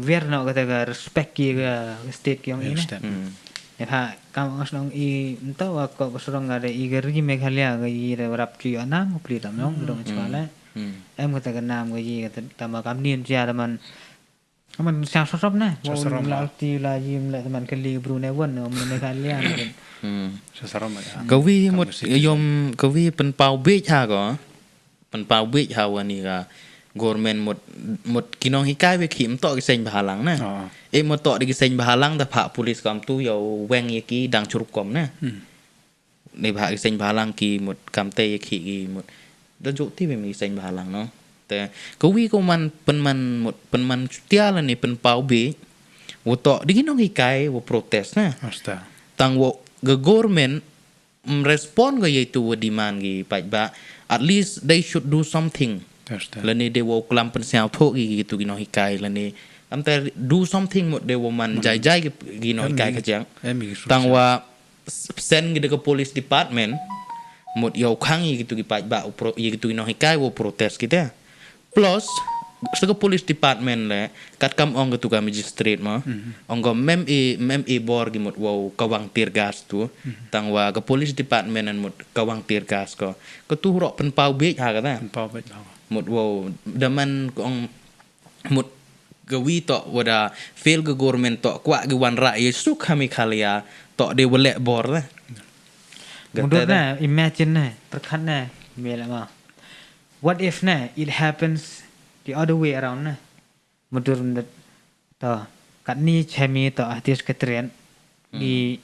Wer no ka ta ka respect ki ka state ki ong ine. Ne ha kam os nong i nta wa ko ko srong ga de i ga ri Meghalaya ga i re rap ki yo nam pli tam nong dong chwa le. Em ka ta ka nam ga i ka ta ma kam nin ja da man. Aman sa srop ne. Sa srop la ti la yim le man ka li bru ne won no Meghalaya. Sa srop ma. Ka wi mut yom ka wi pen pau bej ha ko. Pen pau bej ha wa ni ka government mut mut ki nong hikai we ki mto ki seng bahalang ne. E mut to di ki seng bahalang da pha police kam tu yo weng ye ki dang churukom ne. Ni bha ki seng bahalang ki mut kam te ye ki ki mut da jok ti me ki seng bahalang no. Te ka wi ko man pen man mut pen man chutia la ni pen pau bej. Wo to di ki nong hikai wo protest ne. Tang wo ga government respond ga yaitu wa demand gi paid ba at least they should do something. Lani de wa klam pen siaw tho gi gitu gi no hikai lani am te do something mut de wa man jai jai gi no hikai ka jang. Tang wa sen gi de ka police department mut yow khang gi gitu gi paid ba gi gitu gi no hikai wa protest gi te. Plus saka police department le kat kam ong ka tu ka magistrate ma ong ka mem e mem e bor gi mut wow ka wang tear gas tu. Tang wa ka police department an mut ka wang tear gas ko ka tu ro pen pau bej ha ka ta. Mut wow daman ko ong mut ka wi to wada fail ka government to kwah gi wan ra ye suk ha Meghalaya to de wale bor le. Mudur na imagine na perkhat na me la ma. What if ne it happens the other way around ne. Mudur ndet to kat ni chemi to artist ke trend di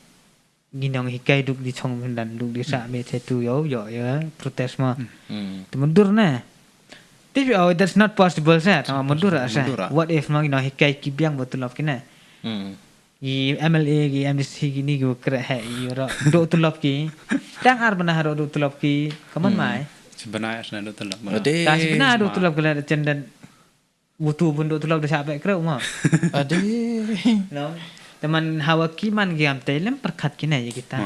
ginong hikai duk di chong dan duk di sa me te tu yo yo ya protest ma. Te mudur ne. Tapi oh that's not possible sa tama mudur sa. What if ma ginong hikai ki biang betul lop kine. Gi M L A gi M D C gi ni gi kre he gi ro do tulop ki. Tang ar bana ro do tulop ki. Kaman mai. Si bana as na do tulop. Ta si bana do tulop kala chen dan wutu bun do tulop da sa be kre ma. Ade. No. Teman hawa ki man gi am te lem perkhat ki na ye kita.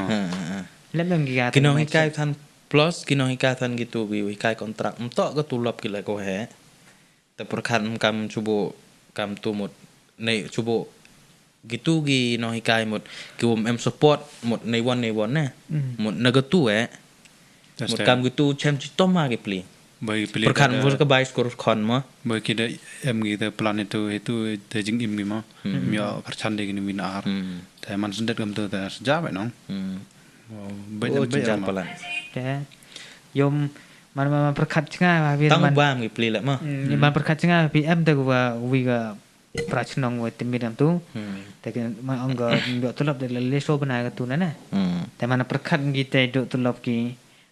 Lem lem gi kita. Ki nong hikai than plus ki nong hikai than gitu bi hikai kontrak mtok ga tulop ki la ko he. Te pyrkhat kam chubo kam tu mut nei chubo gitu gi nong hikai mut ki wom em support mut nei won nei won ne mut na gatu eh mut kam gitu chem chi tom ha ki pli. Pyrkhat mut ka bai skur khon ma. Bai ki da em gi da plan itu itu da jing im gi ma. Myo pyrchan de gi ni min ar. Te man sendet kam tu da sejam eh nong. Bai bai pala. Te yom man man pyrkhat chnga ba bi tang man bam ki pli le ma. Man pyrkhat chnga ba bi em da ba wi ga prachnong wa te midang tu. Te ma ong ga dok tulop de le so bana ga tu na na. Te man pyrkhat ngi te dok tulop ki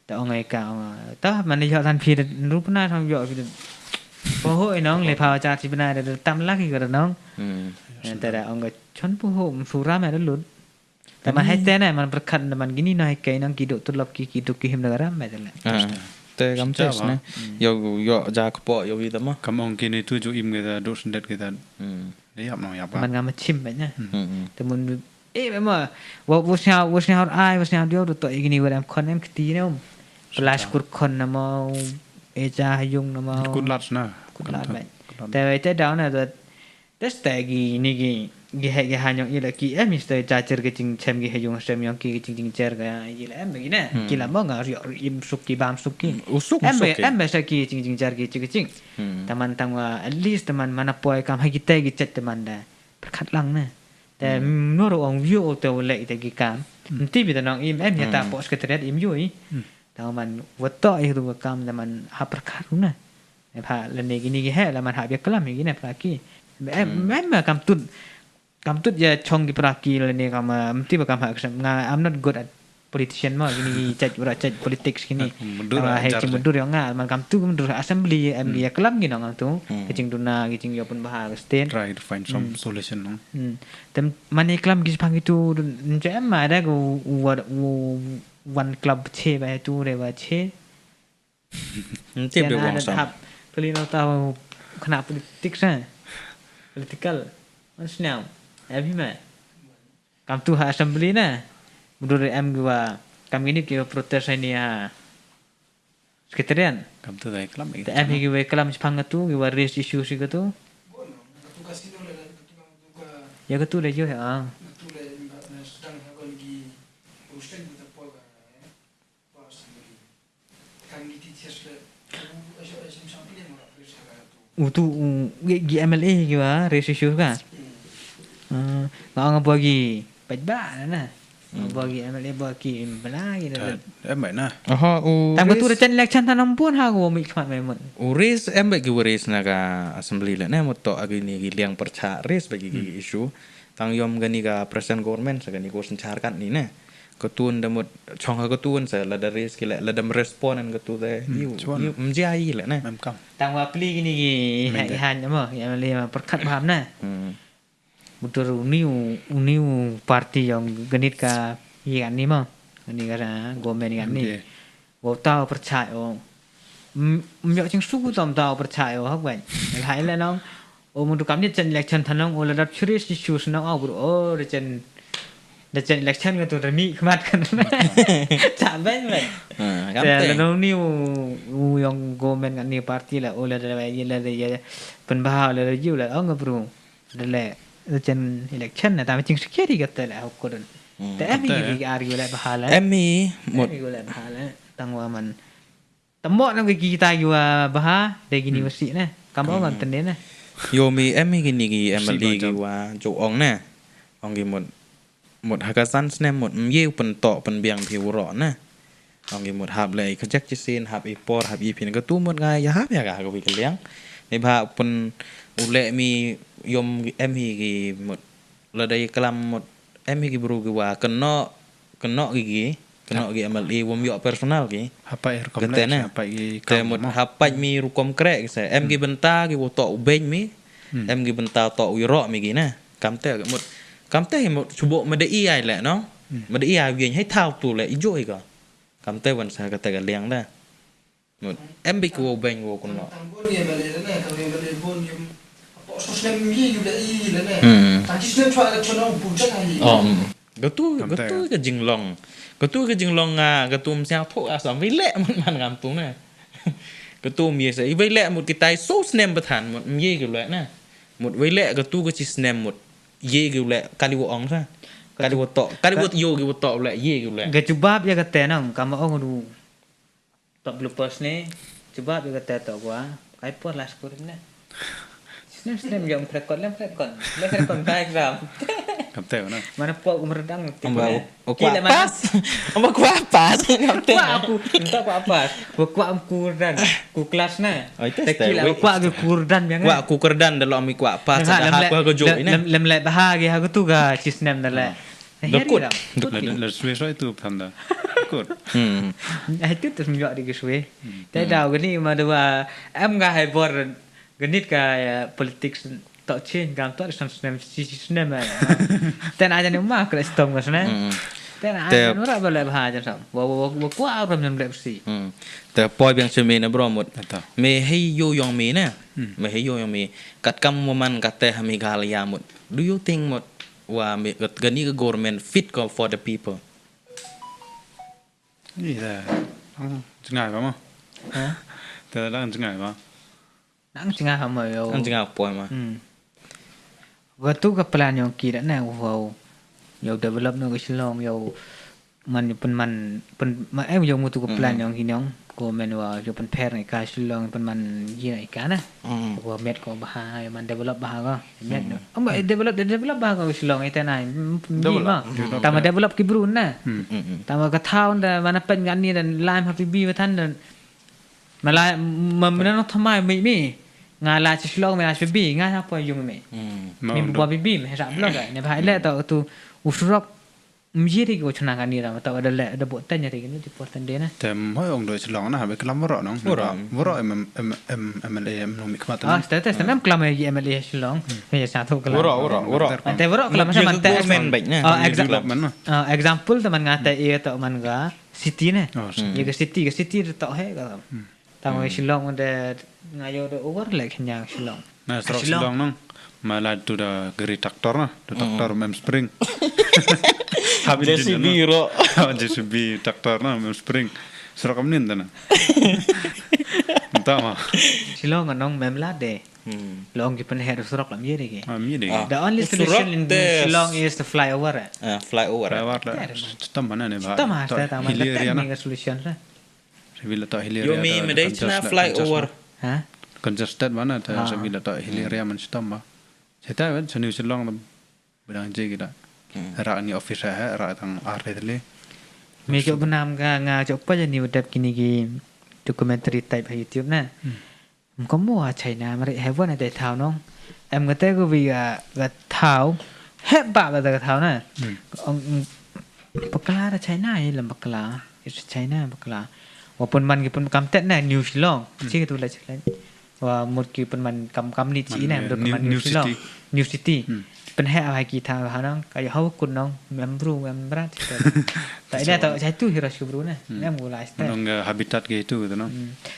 te ong ai ka ong ta man yo tan phi de rup na thong yo phi de. Poho inong le pha cha chi bana de tam lak ki ga nong. Te da ong ga chon poho sura me de lut. Te man hai te ne man pyrkhat ne man gini no hai kai nang ki dok tulop ki ki dok ki him da ram me te le. Te kam tes ne. Yo yo ja kpo yo wi te ma. Kam ong kini tu ju im kita dok sendet kita. De yap no yap. Man ngam chim me ne. Te mun eh me ma. Wa wa snya wa snya ai wa snya dio to gini wa am kon em kti ne. Plus kur kon na ma. E ja yung na ma. Kut lat na. Kut lat me. Te te down na. Te stegi ni gi Ki heh ki haiñ yong i la ki em i stoi jajer ki jingchem ki ha yung sem yong ki ki jingjingjer ka i la em ba ki ne. Ki la mo nga riok im suk ki bam suk ki. U suk, u Em suk ba ki. em ba sa ki jingjingjer ki jing ki jing. Hmm. Taman tang wa at least taman mana poi kam ha ki te ki chet taman da. Pyrkhat lang ne. Te Hmm. nor ong view o te u leh te ki kam. Hmm. Mti bi ta nong im em ya ta Hmm. pok secretariat im yui. Hmm. Taman wa to i tu ka kam taman ha pyrkhat u ne. Em ha lane kini ki heh la man ha bia klam kini pla ki. Em Hmm. em kam tut kam tut ya chong ki pra ki lane kam, ah, mti ba kam ha ksem nga, I'm not good at politician ma kini ki chaj ura chaj politics kini. Mudur Ama ajar he chi je. mudur yong nga man kam tu mudur assembly em Hmm. ki ya klam ki nong tu. Hmm. Ki jing duna ki jing yo pun baha ka state. Try to find some Hmm. solution, no? Hmm. Tem mane klam ki pang itu nje em ma da ku wa u one club che ba tu re wa che. Nte Ken be ha wang da sam. Hap peli no tau kena politik sa. Political. Mas nyam. Em hi ma. Kam tu ha assembly na. Mudur em gua kam gini ki protest ini ha. Sekretariat. Kam tu dai kelam. Te em hi gua kelam Jepang tu gua race issue si tu. Ya tu le yo ha. U tu u gi, gi M L A gi wa race issue ka. Ah, nga nga bagi pajba na na. Nga bagi M L A bagi bala gi na. Em mai na. Aha, u Tam ka tu race da chen election tan ampun ha ko mi khmat mai mut. U race em ba gi u race na ka assembly le ne mut to agi ni gi liang percha race bagi gi issue. Tang yom gani ka present government sa gani ko senchar kan ni ne. Katun da mut chong ha katun sa lada raise ki le lada respond an katu de. Hmm, yu chuan. Yu mjia yi le ne. Mem kam. Tang wa pli gini gi Mende. Hai han mo ya le ma perkat baham ne. Hmm. Mutur uni u uni u party yong ganit ka yi kan ni mo. Ni ka sa government kan ni. M D A. Wa tau percaya o. Myok ching suku tom tau percaya o hak bai. Hai le nong. O mutu kam ni chen election thanong o la dap churi si chu snong au bru o de chen de chen election ka tu remi khmat kan. Cha ben ben. Ha, kam Te te. Nong ni u u yong government kan ni party la o la de ye la de ye pen ba la de yu la ong bru. De le de chen election na ta ching security ka te le au ko don. Hmm, Te em kam te. Ni ar yu le ba la. Em i mut. Em yu le ba la. Tang wa man. Tamo nang ki kita yu ba de gini Hmm. Wasi ne. Kam Hmm. Ong tene ne. Yo mi em i gini gi M L A Wasi ba gi jam. Wa jo ong ne. Ong gi mut mut ha ka san snem mut mye u pyntok pynbiang phi u ro ne. Ong i mut hap le i kajak chi sin hap i por hap i phin ka tu mut nga ya hap ya ka ka wi ka liang. Ni ba pun u le mi yom em hi ki mut la dei klam mut em hi ki bru ki wa keno keno ki ki keno ki M L A wom yo personal ki. Hapa i rukom Kete le ne. Hapa i Te kam mut mo. Hapa mi rukom kre ki se em ki benta ki wo to u beng mi. Hmm. Em ki benta to u ro mi ki ne. Kamte mut kamte mut chubo mada i ai le no. Hmm. Mada i ai wi hai thau tu le i jo i ka. Kamte wan sa ka te ka liang da. Mut em bi ko beng wo kun no. Tang bun ye bale le ne, tang ye bale bun ye. Apo so snem ye yu le i le ne. Hmm. Tang chi snem chwa le chwa no bu chang ai. Oh. Hmm. Gatu Kamte gatu ka. Ka jinglong. Gatu ka jinglong nga gatu msiang tho asam wi le man man ngam tu ne. Gatu mi sa i wi le mut kitai so snem bathan mut mi ye ki le ne. Mut wei le ka tu ka chi snem mut ye ki le kali wo ong sa. Kali wo to kali wo yo ki wo to le ye ki le. Ga jubab ya ka tenang kama ong du. Top bloopers ne jubab ya ka te to gua. Kai por last kurim ne. Snem snem yom krekon lem krekon lem krekon kai gram. Kam te na. Mana po umredang. Amba Ki kwah le mana? Pas. Amba kwah pas. Kwah aku, entah kwah pas. Wa kwah am ku redan. Ku kelas na. Oi, tes, tes, wait. Wa kwah ke ku redan biang. Wa ku redan da lo mi kwah pas. Lem, lem, lem le baha ke ha tu ga chi snem da le. Dokut. Le swe so itu pam da. Kut. Hmm. Itu terus menjak di ke swe. Te da gani ma da wa am ga hai bor. Ganit ka politics to chin gam to san snem si snem. Ten aja ni ma kre stom ka snem. Ten aja nura bale bha aja sam. Wa wa wa kwa ram nem lep si. Te poi biang semi na bro mut. Me hei yo yong me na. Me hei yo yong me. Kat kam mo man kat te ha Meghalaya mut. Do you think mut wa me gani ka government fit ko for the people? Ni da. Jngai ba mo. Ha? Te da jngai ba. Nang jngai ha mo yo. Nang jngai poi ma. Hmm. Ka tu ka plan yong ki da na wow. Yow develop no ka Shillong yow man yow pynman pyn ma em yow mutu ka plan yong ki nong. Ko men wa yow pynpher ngi ka Shillong pynman yi na i ka na. Ko met ko bha yow man develop bha ko. Met no. Am ba develop develop bha ko Shillong ite na. Ni ma. Tama develop ki bru na. Tama ka town da mana pen ngani dan lime happy bi matan dan. Mala ma mena no thamai mi mi. Nga la chi Shillong me la chi bi nga ha po yung me. Mi bo bi bi me sa blok ne ba le to tu usrok. Mjiri ko chuna kani ra mata ada le ada bo tanya ri ni di por tende na. Tem hoi ong do Shillong na habe kelam waro nong. Waro. Waro em em em em MLA em no mi khmat. Ah, status tem kelam ye MLA Shillong. Me ya satu kelam. Waro waro waro. Ante waro kelam sa man te. Men baik na. Ah, example. Development na. Ah, example teman ngata e to man ga city ne. Oh, city. Ye ke city ke city to he ka. Tang wei Shillong de ngayo de over le kenya Shillong. Na strok Shillong nong. Mala tu da gari traktor na, tu traktor mem spring. Habis JCB ro. JCB traktor na mem spring. Strok amnin tana. Entah ma. Shillong nong mem la de. Long ki pen head strok lam ye de ke. Ah, mi de. The only solution in Shillong is the flyover. Ah, flyover. Flyover la. Chitom mana ne ba. Chitom ha sta ta man hilly area na. Solution sa. Sabila to hilly area. Yo mi medai chna flyover. Ha? Congested mana ta sabila to hilly area man chitom ba. Cheta wen chani Shillong tam. Bedang je kita. Rak ni office ha rak tang ar le. Me chok benam ka nga chok pa jani wedap kini ki documentary type ha YouTube na. Mkomo a China mari heaven a dei thau nong. Em kata ko bi ga thau. He ba ba ka thau na. Ong pakla ra China i lam pakla. Is China pakla. Wa pun man ki pun kam tet na New Shillong. Chi tu la chi la. Wa mut ki pun man kam kam ni chi na. New Shillong. New City. Pynheh ha ki tha ha nong ka hau kun nong mem bru mem brat. Ta ida ta chai tu hiro shi bru ne mem gu lai sta. Nong habitat ke itu gitu nong.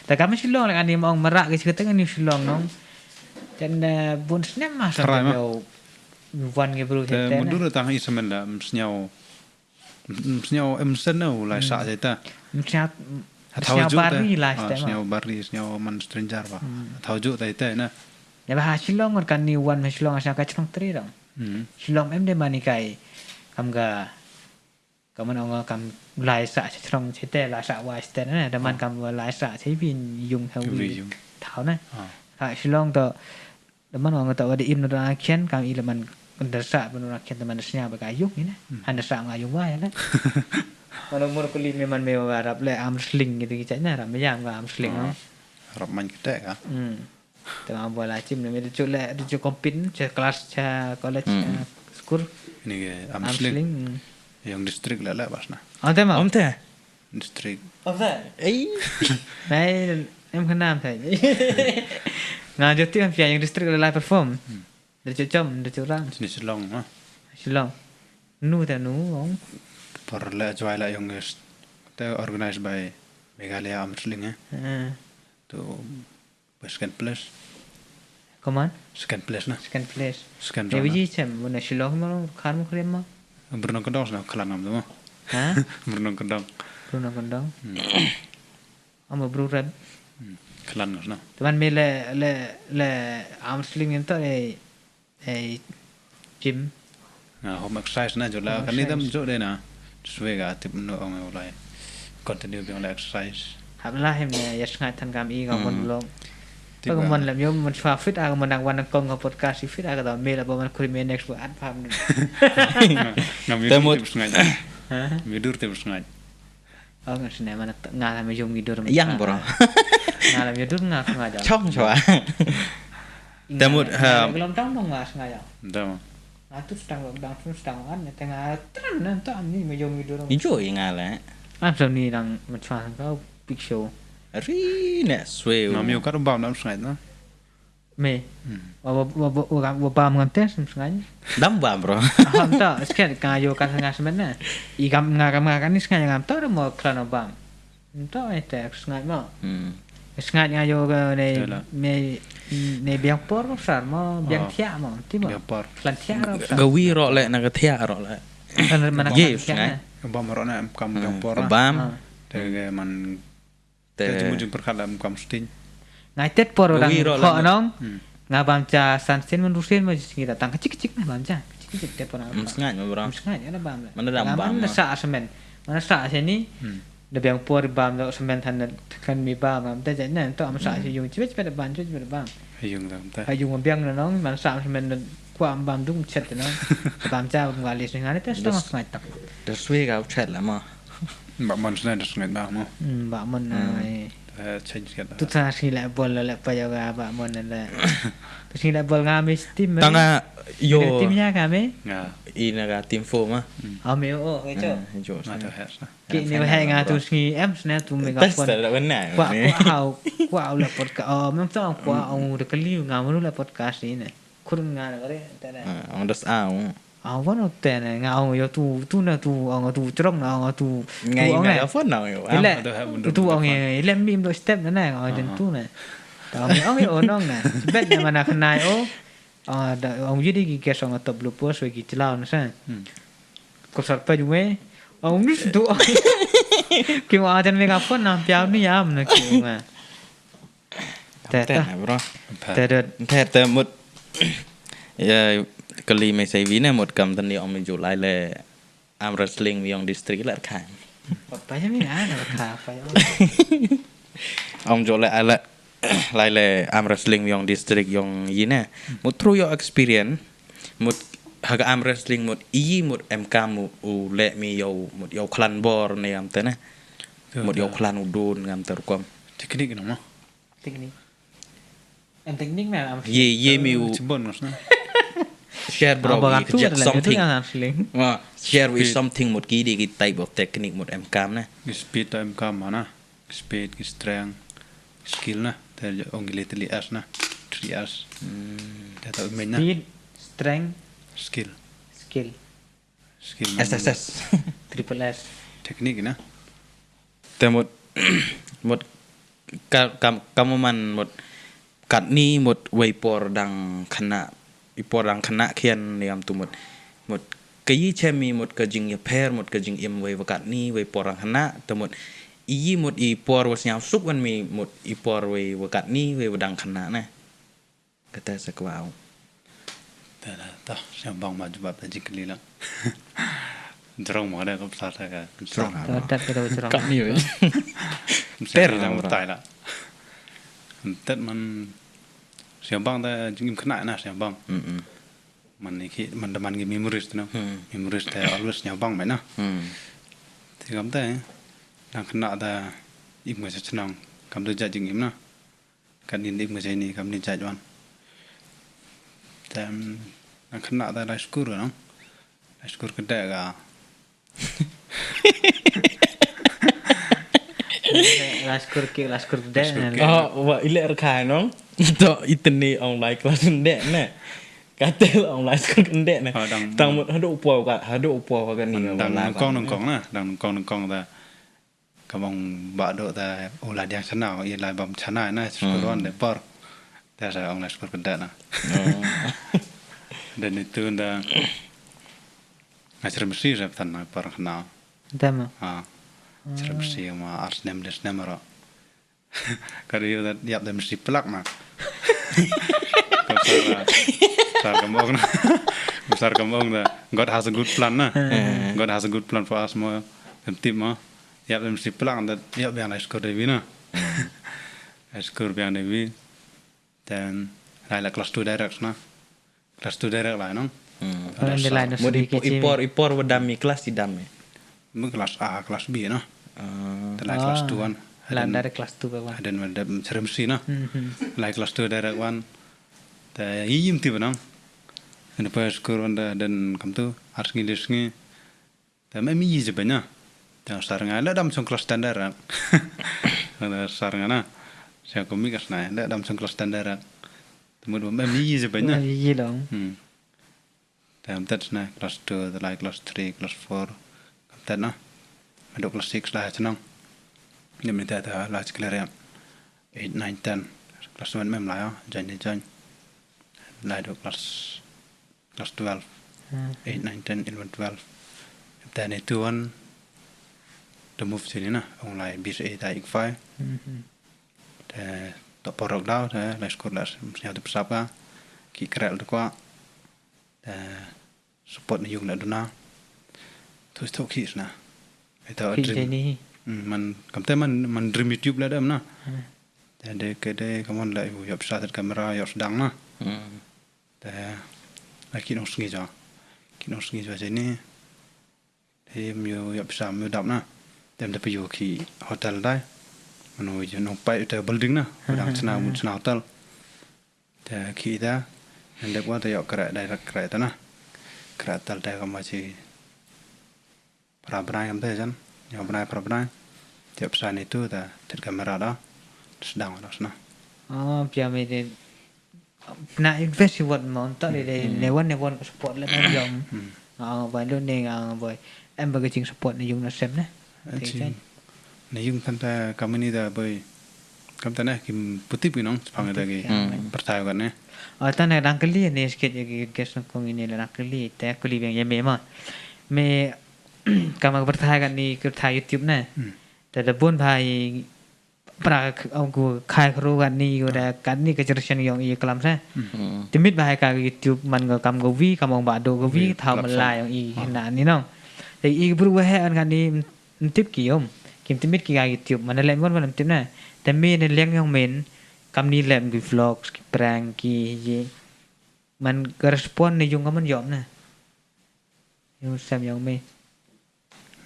Ta kam Shillong lang ani mong merak ke cerita kan Shillong nong. Jan bun snem masa beliau wan ke bru. Te mundur tang i semen da msnyau msnyau em sen na u lai sa ta. Msnyau bari lai sta. Msnyau bari msnyau man stranger ba. Thau ju ta ita na. Ya ba ha Shillong kan ni wan ha Shillong asa ka chnong tri dong. Shillong em de mani kai kam ga kam ong kam lai sa chnong chete lai sa wa sten na da man kam lai sa che bin yung ha wi thau na. Ha Shillong to da man ong to wa de im no da khian kam i le man da sa ban na khian da man snya ba ka yung ni na. Han da sa nga yung wa ya na. Mana mur kuli me man me wa rap le am sling gitu ki chai na ram ya am sling. Rap man kete ka. Te ma bo la chim ne me de chu le de chu compete cha class cha college cha school. Ni ke am sling. Yang district la la bas na. Am te ma. Am te. District. Am te. Ei. Nei em khanam te. Nga joti am pia yang district la la perform. De chu chom de chu ram. Ni Shillong ma. Shillong. Nu te nu ong. Por le jwai la yang te organized by Meghalaya Arm Wrestling eh. Tu Second place. Come on. Second place na. Second place. Second place. Biji chem muna Shillong ma khar mu khrem ma. Brunong Kendong sna klan ngam tu ma. Ha? Brunong Kendong. Brunong Kendong. Ama bru red. Klan ngam sna. Teman me le le le arm wrestling ento eh. Ei gym. Nga home exercise na jula kan ni tam jo de na. Swe ga tip no ong ulai. Continue bi ulai exercise. Hap la hem ne ya sngai than kam i ga mon blog. Ka mon lam yo mon chwa fit aga mon nang wan kong ka podcast fit aga da me la ba man kuri me next ba at pam. Ngam yo tip sngai. Ha? Me dur tip sngai. Oh, nga sne mana nga la me yong idur. Yang bro. Nga la me dur nga nga da. Chong chwa. Tamut ha. Belum tang bang nga snga ya. Dama. Nga tu stang lockdown tu stang an ne tengah tran nan ta ni me yong idur. Ijo i nga la. Am so ni dang me chwa ka big show. Ri ne swe. Ngam yo ka bam nam sngai na. Me. Wa wa wa wa wa bam ngam tes sngai. Dam bam bro. Ham ta sket ka yo ka nga semen na. I gam nga gam nga kan ni sngai ngam ta mo klan bam. Nto eh te sngai mo. Sngai nga yo ga ne me ne biang por sar mo biang thia mo ti mo. Biang por. Klan thia ro. Ga wi ro le na ga thia ro le. Kan mana ye sngai. Bam ro na em kam biang por. Bam. Te ga man Te jing jing perkhat lam kam sting. Ngai tet por dang kho nong. Nga bam cha san sien man ruh sien ma jingïada tang kachik kachik na bam cha. Kachik kachik te pona. Ym sngaid ma bro. Ym sngaid na bam. Mana dam bam. Mana sa semen. Mana sa seni. Da biang por bam da semen than kan mi bam bam te jai na to am sa se yung chibet chibet bam chibet chibet bam. Yung dam te. Ha yung biang na nong man sa semen kwa bam dung chet na. Bam cha bam galis ni ngani te sto sngaid tak. Da swi ga chet la ma. Ba mon sna da sngaid ba mo. Ba mon na. Tu tha sngi la bol la pa yoga ba mon la. Tu sngi la bol nga mi steam. Tanga yo. Steam ya ka me. Nga. Ina ga team four ma. Ame o o cho. Jo. Ki ni hai nga tu sngi em sna tu me ga pon. Kwa kwa hau kwa au la podcast. Oh mem to kwa au de kali nga manu la podcast ina. Kurun nga na kare tena. Ang das au. Awan o tena nga ong yo tu tu na tu ong tu chrong na ong tu. Ngai ngai awan na yo. Ile tu ong ile mi do step na na ong den tu na. Ta ong ong yo nong na. Bet na mana khnai o. Ah da ong yidi ki kes ong top blue post we ki chlaw na sa. Ko sar pa jume. Ong mis tu ong. Ki wa den me ka phone na piaw ni yam na ki nga. Te te bro. Te te te mut. Ya kali me sai vine mut kam tan di ong me ju lai le arm wrestling yong district le kha. Apa ya me na kha apa ya. Ong ju lai le lai le arm wrestling yong district yong yine. Mut through your experience mut haga arm wrestling mut iyi mut em kam mut u le mi yo mut yo klan bor ne am te ne. Mut yo klan u dun ngam te rukom. Technique no mo. Teknik. Em teknik na am. Ye ye mi u. Chibon ngas na. Share bro wi kjak something. Share wi something mut ki di ki type of technique mut em kam na. Ki speed em kam na. Ki speed ki strength. Skill na. Te ong ki le three S na. Three S. Te ta men na. Speed, strength, skill. Skill. Skill. S S S. Triple S. Technique na. Te mut mut ka kam kam man mut katni mut wei por dang khana i por dang khana khian niam tu mut mut kayi chemi mut ka jing ya pher mut ka jing im wei wa katni wei por dang khana te mut iyi mut i por wa sniaw suk wan mi mut i por wei wa katni wei wa dang khana ne. Kata sa kwau. Ta ta ta siang bang ma jubab ta jingkli la. Jrong ma da ka psa ta ka. Jrong. Ta ta ka jrong. Ka ni. Ter na tai la. Tet man siang bang ta jingim khna na siang bang. Mm. Man ni ki man da man ki memories tu na. Memories ta always siang bang mai na. Ti kam ta. Nang khna ta im nga chnong kam tu ja jingim na. Kan ni dik ma jai ni kam ni jai wan. Tem nang khna da lai skur nang. Lai skur ka da ga. Lai skur ki lai skur da. Oh, wa ile er khai nong. To itni ong lai klas de ne. Katel ong lai skur de ne. Tang mut hadu po ka hadu po ka ni. Dang kong nang kong na, dang kong nang kong da. Ka bang ba do ta u la diang chana i la bam chana na skur wan de por. Ta sa ong la skur ka da na. Dan itu da nga chrim si rep tan na por khna. Dama. Ha. Chrim si ma ars nem des nem ro. Ka ri da yap dem si plak na. Ka sar ka mong na. Sar ka mong da. God has a good plan na. God has a good plan for us mo. Dem tip mo. Yap dem si plang da yap biang lai skur de wi na. Lai skur biang de wi. Then lai la class two direct na. Class two direct lai no. Mut ipor ipor wa dam mi class ti dam mi. Mut class A, class B na. Then lai class two wan. Lan dari class two ba wan. Then wa dam serem si na. Lai class two direct wan. Te yim ti ba nang. Then pa skur wan da then kam tu ars ngi lis ngi. Te mem yi je banya. Te sar nga la dam song class standard rak. Sar nga na. Sia ko mi kas na la dam song class standard rak. Te mut mem yi je banya. Yi long. Hmm. Te am tet na class two, te lai class three, class four. Am tet na. Ado class six la chnong. Ni mi te la clear ya. Eight, nine, ten. Class one mem la ya. Join ni join. Lai do class class twelve. Eight, nine, ten, eleven, twelve. Te ni tu wan. Te move sini na. Ong lai bis e ta ik fai. Te to por lockdown te la skur la sñiaw te psap ka ki krel te kwah te support na yung la duna. Tu tu ki sna. Ita Ki dream. Jeni. Hmm, man kamte man man dream YouTube la dem na. Hmm. Te de ke de kamon la yu yap sa camera yap sedang na. Hmm. Te la ki nong sngi ja. Ki nong sngi ja jeni. Te yu yap sa yu dap na. Tem te yu ki hotel dai. Mano yu nong pai te building na. Budang sna mut sna hotel. Te ki da, nang dep wa te yok kra dai rak kra tana. Kra tal dai kama chi. Pra brai kam te jan. Yok brai pra brai. Te psa ni tu te tet kamera da. Sedang da sna. Oh, pia me de. Na invest i wat mo to de de ne wan ne wan support le kan jong. Ah, bai lo ne ah, bai. Em ba ka jing support ne yung na sem ne. Te Jing. Kan. Na yung kan ta kamani da bai. Kam ta ne kim putip ki nong sepang da ki. Putip ki, ah. Pertai kan ne. Oh, ta ne rang kali ne sikit ya ki gas na kong ini rang kali te kali beng ya me ma. Me kama pertai kan ni pertai YouTube ne. Hmm. Te da bun bai pra k-, ong ku khai kru kan ni ko da kan ni ka generation yong i kalam sa. Hmm. Te mit bai ka YouTube man ka kam ka wi kam ong ba do ka wi Wi tha platform. Mala yong i na ni nong. Te i bru wa he an kan ni Ym tip ki ym. Kim tip ki ga YouTube. Mana lem wan wan ym tip na. Te me ne leng yong men. Kam ni lem ki vlogs, ki prank, ki ye. Man ka respond ne yung ka man yom na. Yung sem yong me.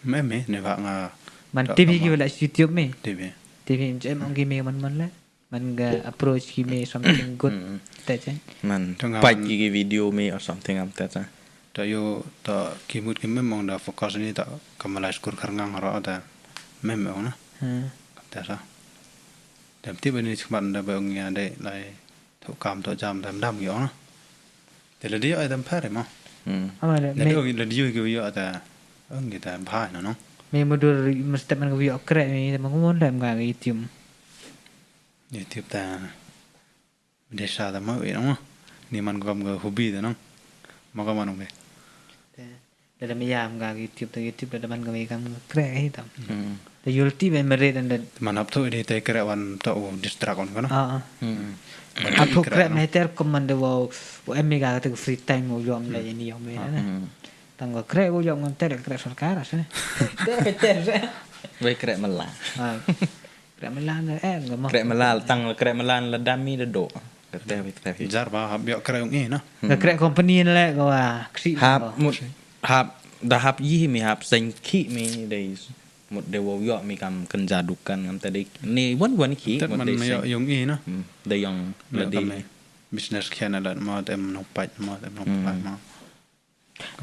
Me me ne ba nga. Man tip ki wala YouTube me. Tip. Tip em em ong ki me man man le. Man ga approach ki me something good. Mm. Te chen. Man. Tengah pait man ki, ki video me or something am te chen. Ta yo ta ki mut ki mem ong da focus ni ta kamalai skur kar ngang ro ta mem ong na. Hmm. Te sa. Dam ti bani chikmat da ba ong ya de lai to kam to jam dam dam ki ong na. Te la dio ai dam pare mo. Hmm. Ama de. La me dio la dio ki yo ta ong ki ta bhai no no. Me mudur mesti man ki yo kre me ma ngumon dam ga YouTube. YouTube ta. Desa da ma wi nong. Ni man gom ga hobi da nong. Ma ga manong be. Da da mi yam ga YouTube da YouTube da man ga mi kam kre hi tam. Hmm. Da yulti be merit and da. Man hap tu di te kre wan to u distract on kono. Ah, ah. Hmm. Hap tu kre me ter kom man da wow em mi ga te free time wow yom da ini yom me na. Hmm. Tang ga kre wow yom ngam ter kre sarkar ase. Ter ter se. Wei kre mala. Ah. Krek melan eh ngam. Krek melan tang krek melan la dami da do. Kata bi kata bi. Jar ba hap yok krek ong i na. Ka krek company na le ka wa ksi. Hap mut hap da hap yi mi hap seng ki mi dei mut de wow yok mi kam kenja dukan ngam ta dei ni wan wan ki mut dei seng. Yok yong i na. Hmm, dei yong la dei. Business kian la ma tem no pait ma tem no pait ma.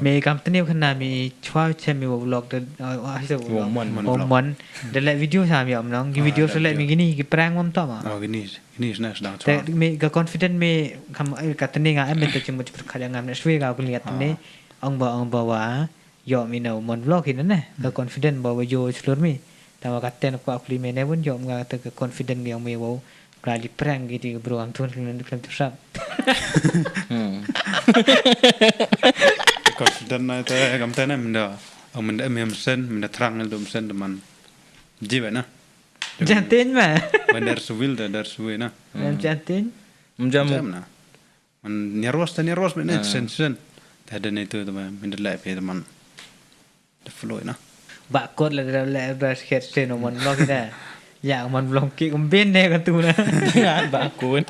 Me kam tne khana mi chwa chem mi vlog da ah se vlog. Mon, mon vlog. Mon. Da le video sa mi om nong. Ki video sa le mi gini ki prank mom to ma. Oh gini gini sna sdang chwa. Te me ka confident me kam ka tne nga em te chim chim kha ngam ne swe ka kuliat tne. Ong ba ong ba wa yo mi no mon vlog hin ne. Ka confident ba wa yo chlur mi. Tama ka ten kwa kuli me ne bun yo nga te ka confident yang me wow. Kali prank gitu bro am tun klan klan tu sap. Hmm. Confident na te kam te na menda. Menda me mesen menda terang el do mesen teman. Jiba na. Jantin ma. Menda suwil da dar suwe na. Mem jantin. Mem jam na. Man nervous ta nervous me ne sen sen. Ta da ne tu teman menda lai pe teman. The flow na. Ba kot la da la ba sket sen mon vlog da. Ya mon vlog ki kum ben ne ka tu na. Ba kot.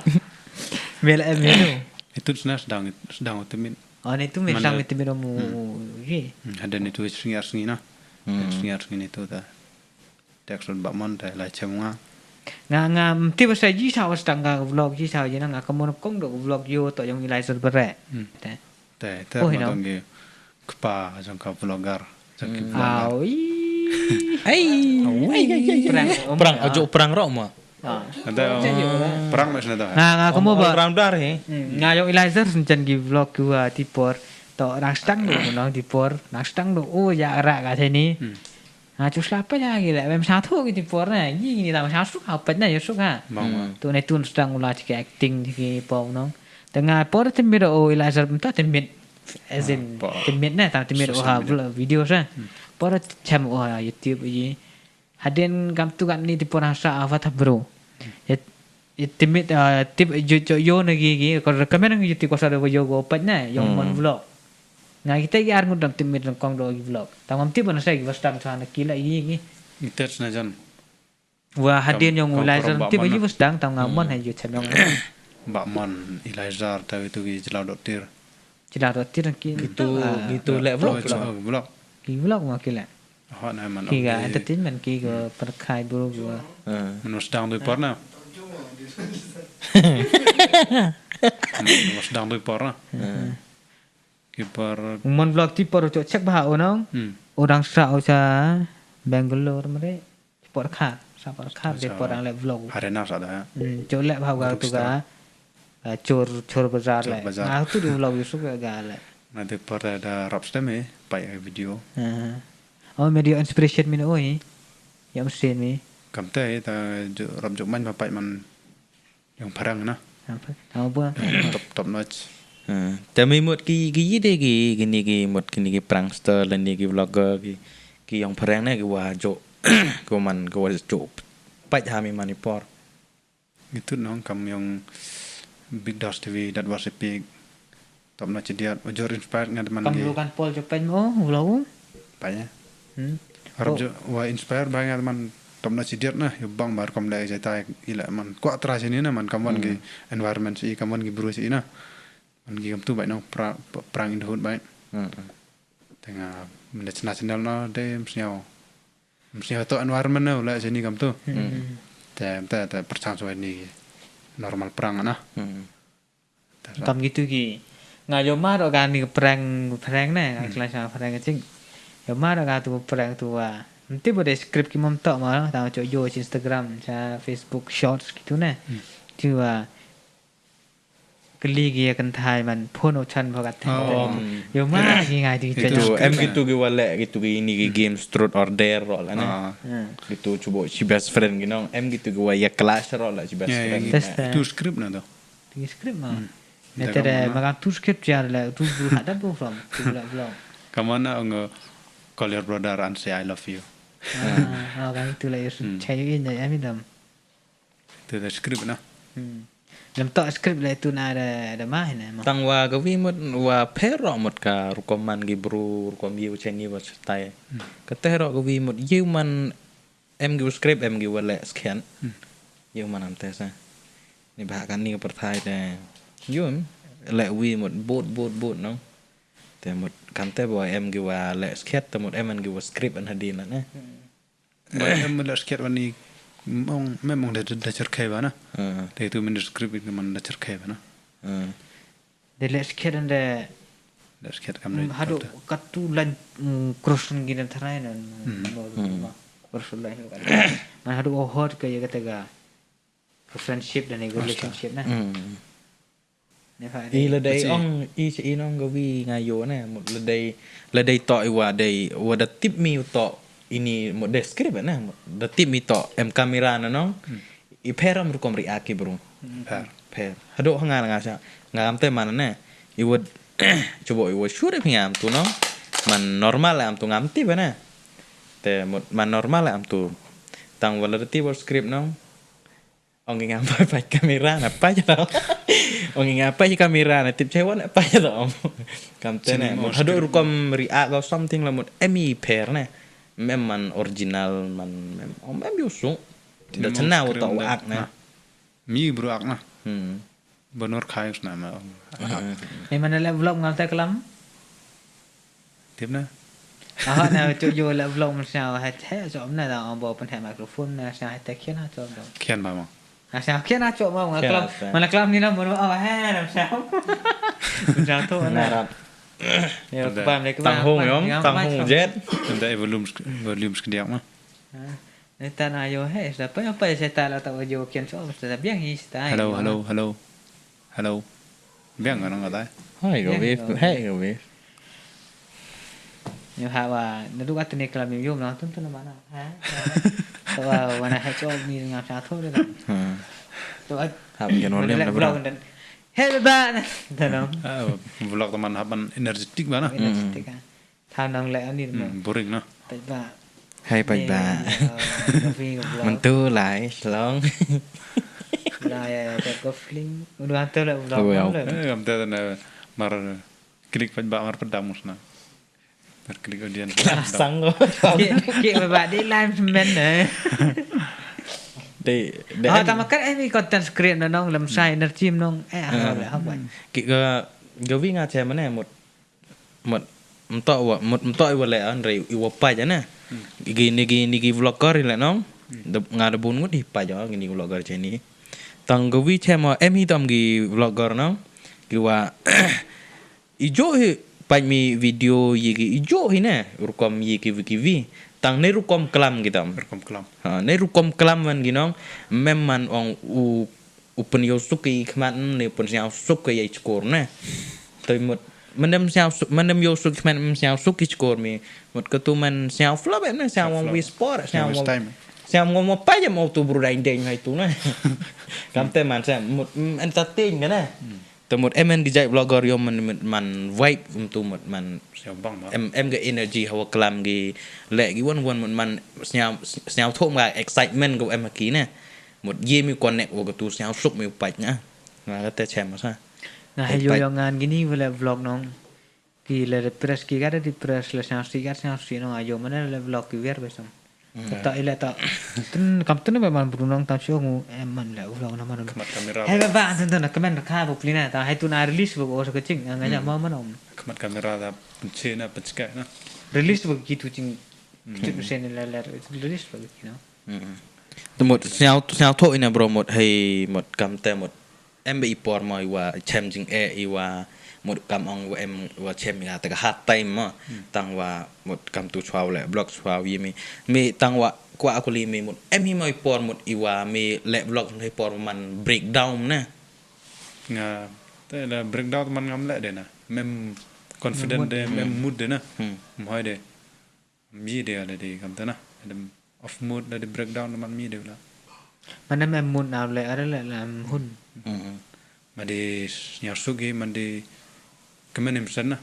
Mel em mel. Itu sna sedang sedang temin. Oh ne tu me sang temin mu. Ye. Ada ne tu sngi ar sngi na. Sngi ar sngi ne tu da. Text ba mon da la chem nga. Nga nga mti ba sa ji sa was tang ka vlog ji sa ji na nga ka mon kong do vlog yo to yong Eliza bere. Te. Te te ma tong ki kpa jong ka vlogger jong ki vlogger. Au. Ai. Prang ajo prang ro ma. Ada prang mas na da. Nga nga kamo ba prang dar he. Nga yo Eliza sen jan ki vlog ki wa ti por to rang stang do no ti por rang stang do o ya ra ka te ni. Ha chu slap pa ya ki le mem sa thu ki ti por na yi ni ta sa su ha pa na yo su ha. Tu ne tun stang la ki acting ki po no. Te nga por te mi do o Eliza ta te mi as in te mi na ta te mi o ha video sa. Por te cham o ha YouTube yi. Hadin kam tu kan ni ti por ha sa ha ta bro. Ya Timit, ah, tip ju ju yo na gi gi ko ka men ngi tip ko sa do yo go pat na yo mon vlog. Nga kita gi ar ngut dam timit rang kong do gi vlog. Tang mam tip ban sa gi ba stam sa na kila gi gi. Ngi test na jan. Wa hadien yong Elijah tip ba yu sdang tang nga mon ha yu chem yong. Ba mon Elijah ta itu gi jlaw dot tir. Jlaw dot tir ki. Gitu gitu le vlog. Vlog. Ki vlog ma ki le. Hot na man. Ki ga entertainment ki ga perkhai bro ga. Man sdang dui por na. Man sdang dui por na. Ki por. Mon vlog ti por cho check ba o nong. O dang sa o cha Bangalore mare. Por kha, sa por kha de por ang le vlog. Arena sa da. Cho le ba ga tu ga. Chor chor bazar le. Nga tu di vlog Yusuf ga le. Na de por da rap stem e pai video. Oh, media inspiration min oi. Yam sen mi. Kam te ta rap jok man ba pai man. Yong pharang na. Top top notch. Te mi mut ki ki yide ki ki ni ki mut ki ni ki prankster le ni ki vlogger ki ki yong pharang ne ki wa jo ko man ko wa jo. Pait ha mi mani por. Gitu nong kam yong Big Dash T V dat wa sepik. Top notch idiot ujor inspired nga man. Kam lu kan Paul jo pen mo vlog. Pait ya. Arab jo wa inspire ba nga man top notch idiot na yu bang bar kom le jai tai ila man kwa tra sini na man kam wan ki environment si kam wan ki bru si na man ki kam tu bai no prang in the hood bai. Tenga mle chna channel na de msniaw msniaw to environment na ula sini kam tu. Te te te perchang so ni normal prang na. Kam gitu ki nga yo ma do ga ni prank prank ne nga klan sa prank ching. Yo ma do ga tu prank tu wa. Mti bo de script ki mom tok ma ta cho yo Instagram cha Facebook shorts gitu ne. Tu wa kli gi ya kan thai man phone o chan ba kat. Yo ma gi nga di cho. Em gitu ki wa le gitu ki ni ki game truth or dare ro la ne. Gitu chubo si best friend gi nong em gitu ki wa ya clash ro la si best friend. Tu script na do. Ti script ma. Ne te de ma kan tu script ya le tu bul hada bu from tu la vlog. Kamana ong call your brother and say I love you. Ah, kan tu la yus chayu in ya mi dam. Tu de script na. Lam to script le tu na de de ma ne ma. Tang wa ka wi mut wa phero mut ka rukom man gi bru rukom yu chen ni wa tai. Ka te ro ka wi mut yu man Em ki u script em ki wa leh skhet. Ïa u man am te sa. Ni ba kan ni ka pyrthai te. Ïum leh wi mut bud bud bud nong. Te mut kan te ba em ki wa leh skhet te mut em an ki wa script an hadien ne. Ba em leh skhet wa ni mong mem mong da da cherkhei ba na. Te tu men da script ki man da cherkhei ba na. Dei leh skhet ande. Leh skhet kam dei. Haduh katu lain cross ngi dan tharai nan. Cross lain kan. Man haduh ohot ke ya kata ga friendship dan relationship na. Ne fa. I ladei ong i che i nong gawi ngayo ne mut ladei ladei to i wa dei wa da tip mi to ini mut describe ne mut da tip mi to em kamera na nong. I pher am rukom react ki bro. Pher. Pher. Haduh nga nga sa nga am te man ne. I would chubo i would shoot if ngam tu no. Man normal am tu ngam ti bana. Te mut man normal am tu. Tang wala ti wal script no. Ong ngam pa pa kamera na pa ja. Ong ngam pa kamera na tip chewan pa ja. Kam te ne. Haduh rukom react or something la mut emi pher ne. Mem man original man mem. Ong mem yusu. Da chena wa ta wa ak ne. Mi bru ak na. Banor khai usna ma. Ni mana leh vlog ngal te kelam. Tip na. Aha na tu yo leh vlog masa ha te so amna da ambo pen he microphone na sa ha te kian ha to do. Kian ba ma. Ha sa kian ha to ma ngal kelam. Mana kelam ni na mo ha he na sa. Sa to na. Tang hung yong, tang hung jet. Nda volume volume skediak ma. Neta na yo he sa pa pa sa ta la ta yo kian so sa biang hi sa. Hello hello hello. Hello. Biang ka nang kata. Hai ka wave, hai ka wave. Yo ha wa na du ka tene kala mi yo na tun tun mana. Ha. To wa na ha cho mi ngam sa tho de. Ha. To ha. Ha biang no lem na bra. He ba na. Vlog teman haban energetic ba na. Energetic. Thaw nang leh ani mo. Boring na. Pait ba. Hai pait ba. Mentu lai shlong. Ai, ai, ai, ko fling. Udah hantar lah, udah Oh, ya. Hantar lah. Eh, kam te na mar klik pat ba mar pedam musna. Mar klik audience. Sang ko. Ki, ki ba di line men eh. Dei, dei. Ah, em- tama kan eh mi content create na nong lem sai energy nong eh ah, ah. Apa? Ki ga gawi nga che mane mut mut mto wa mut mto wa le an re i wa pa jana. Gi ni gi ni gi vlogger le nong. De, nga de bun ngut i pa ja gi ni vlogger che ni. Tang gawi che mo em hi tam gi vlogger nong. Gi wa ijo hi paj mi video yi ki ijo hi ne rukom yi ki vi ki vi. Tang ne rukom klam ki tam. Rukom klam. Ha, ne rukom klam wan ki nong mem man ong u u pynyoh suk ki khmat ne u pynsnyaw suk ki yai chkor ne. Toi mut mandem snyaw suk mandem yoh suk khmat mandem snyaw suk ki chkor mi. Mut katu man snyaw flop em ne snyaw wang wis por snyaw wang. Snyaw ngom pa jam auto bru dai deng hai tu ne. Kam te man snyaw mut entertain ka ne. Te mut em en ki jait vlogger yom man man vibe um tu mut man em em ga energy hawa klam gi le gi wan wan mut man sniaw sniaw thom ga excitement ga em ki ne. Mut ye mi connect wa ga tu sniaw suk mi u pach na. Nga ga te chem sa. Nga he yo yong ngan gini wala vlog nong. Ki le depress ki ga depress le sniaw si ga sniaw si nong ayo mana le vlog ki wer besong. Ta ile ta tun kam tun ba man bru nong tam sio ngu em man le vlog na man. Khmat kamera. He ba ba tun tun kemen kha bo plina ta he tun a release bo o sa kaching nga nya ma man om. Khmat kamera da penche na penchka na. Release bo ki tu ching. Chut sen le le release bo ki no. Te mut sniaw sniaw tho ina bro mut hei mut kam te mut em ba i por mo i wa chem jing e i wa mut kam ong wa em wa chem ya te ka hat time mo tang wa mut kam tu chwa le blog chwa wi mi mi tang wa kwa aku li mi mut em hi mo i por mut i wa mi le blog hei por man breakdown ne. Nga te le breakdown man ngam le de na mem confident de mem mood de na. Mhoi de. Mi de la de kam tana. Adam of mood la de breakdown man mi de la. Mana mem mood na le ara le la hun. Ma de nyar sugi man de kemen im sen na.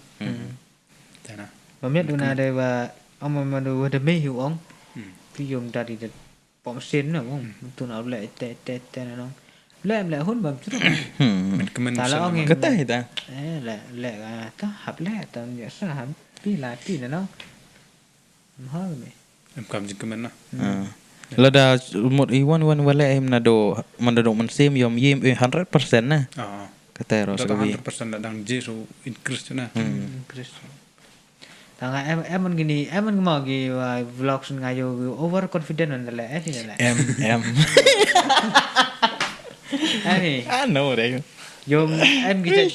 Tana. Ma met una de wa ama ma de wa de me hi ong. Pi yom dari de pom sen na ong. Tu na le te te te na nong. Le le hun bam chru. Met kemen im sen. Kata hi ta. Eh le le ta hap le ta ya sa hap pi la pi na nong. Mha me. Em kam jingkmen na. Lada mut i wan wan wale em na do man da do man sem yom yem eh hundred percent na. Kata ro sa ka wi. Hundred percent la dang je so increase na. Increase. Tang em em man gini em man ma gi vlogs nga yo over confident na le eh ni le. Em em. Ani. Ah no re. Yom em gi chat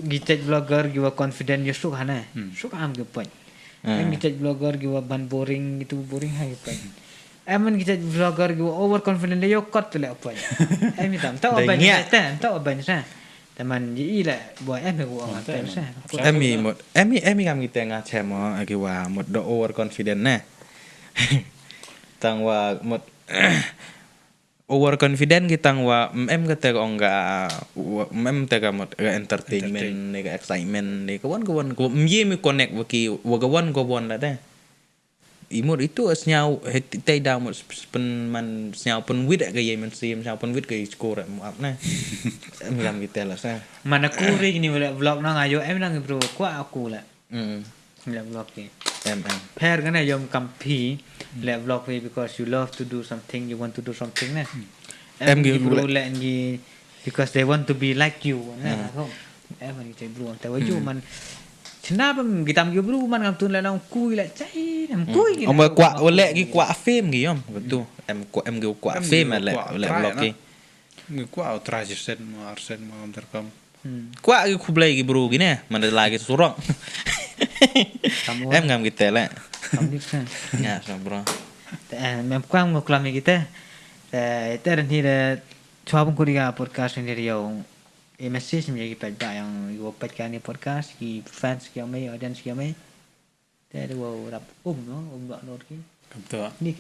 gi chat vlogger gi wa confident yo suk hana. Suk am gi point. Em ngi chat blogger gi wa ban boring gitu boring hai pen. Em ngi chat blogger gi wa overconfident de yo kot le pen. Em tam ta oben sa ta ta oben sa. Taman ji i le boy em gu ong pen sa. Em i mut em i em i kam kita nga chemo agi wa mut do overconfident ne. Tang wa mut overconfident ki tang wa em ka te ong ka em te ka mot ka entertainment ne ka excitement ne ka wan ka wan ka ye mi connect wa ki wa ka wan ka wan la te. I mut itu sniaw te da mot pen man sniaw pen wit ka ye men sim sniaw pen wit ka score mu ap ne. Em lam ki te la sa. Mana ku ri ni wala vlog nang ayo em nang bro kwa aku la. Em em. Pher kane yom kam phi le vlog phi because you love to do something, you want to do something ne. Em gi bru le ngi because they want to be like you ne. Em ngi te bru te wa yu man. Chna bam gitam yu bru man ngam tun le nong kui le chai nam kui gi. Om kwa le gi kwa fame gi yom. Betul. Em kwa em gi kwa fame le le vlog ki. Ngi kwa try ji sen ma ar sen ma am terkam. Kwa gi khublei gi bru gi ne man da la gi surok. Em ngam gi tele. Ya so bro. Mem kwang mo klam gi te. Te te ni de chwa bung kuri ga podcast ni de yo. E message mi gi pet ba yang yo pet ka ni podcast ki fans ki mai audience ki mai. Te de wa rap um no um ba nor ki. Kam to. Ni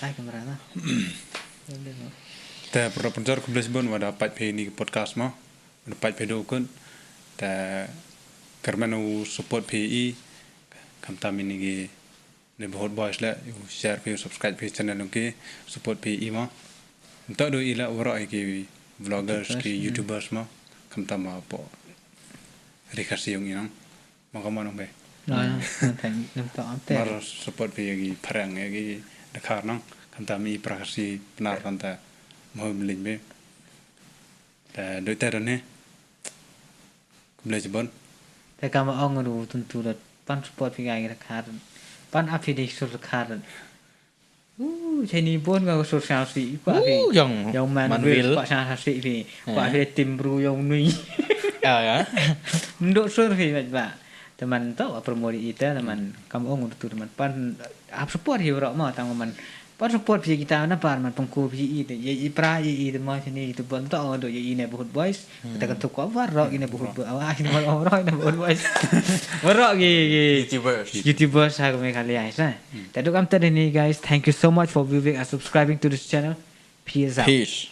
ai kamera na. Te pro pro jor khublei bun wa da pat phi ni podcast mo. Wa da pat phi do kun. Te kermen u support phi i. Kam tam ini gi neighborhood boys le u share phi u subscribe phi channel ki support phi i mo. Nto do i la wara ki vloggers ki YouTubers mo, khamtam hapoh ri Khasi yong i nang. Ma ka mon ong be. Mar support phi ïa ki phareng ïa ki dkhar nang, khamtam i Phareng Khasi Pnar nang ta mo mlin be. Ta doi ta don he. Khublei chibon. Te kama ong ruh tun tu dot pan support phi ïa ki dkhar. Pan ap phi dei sur dkhar. Uh, chani bon nga sur sa si pa phi. Yong Manville pa sa si phi. Pa phi tim bru yong nui. Ya ya. Ndok sur phi mat ba. Teman to promote ita teman kam ong tu teman pan ap support hi bro ma tang man pan support phi kita na par man pengku phi i te i pra i i te ma chani tu bon to do i ne bohut boys. Kita kan tu ko war ro i ne bohut boys. Awa i ne bohut boys. War ro ki YouTubers. YouTubers ha ko me khali ai sa. Tadu kam tadi ni guys, thank you so much for viewing and subscribing to this channel. Peace out. Peace.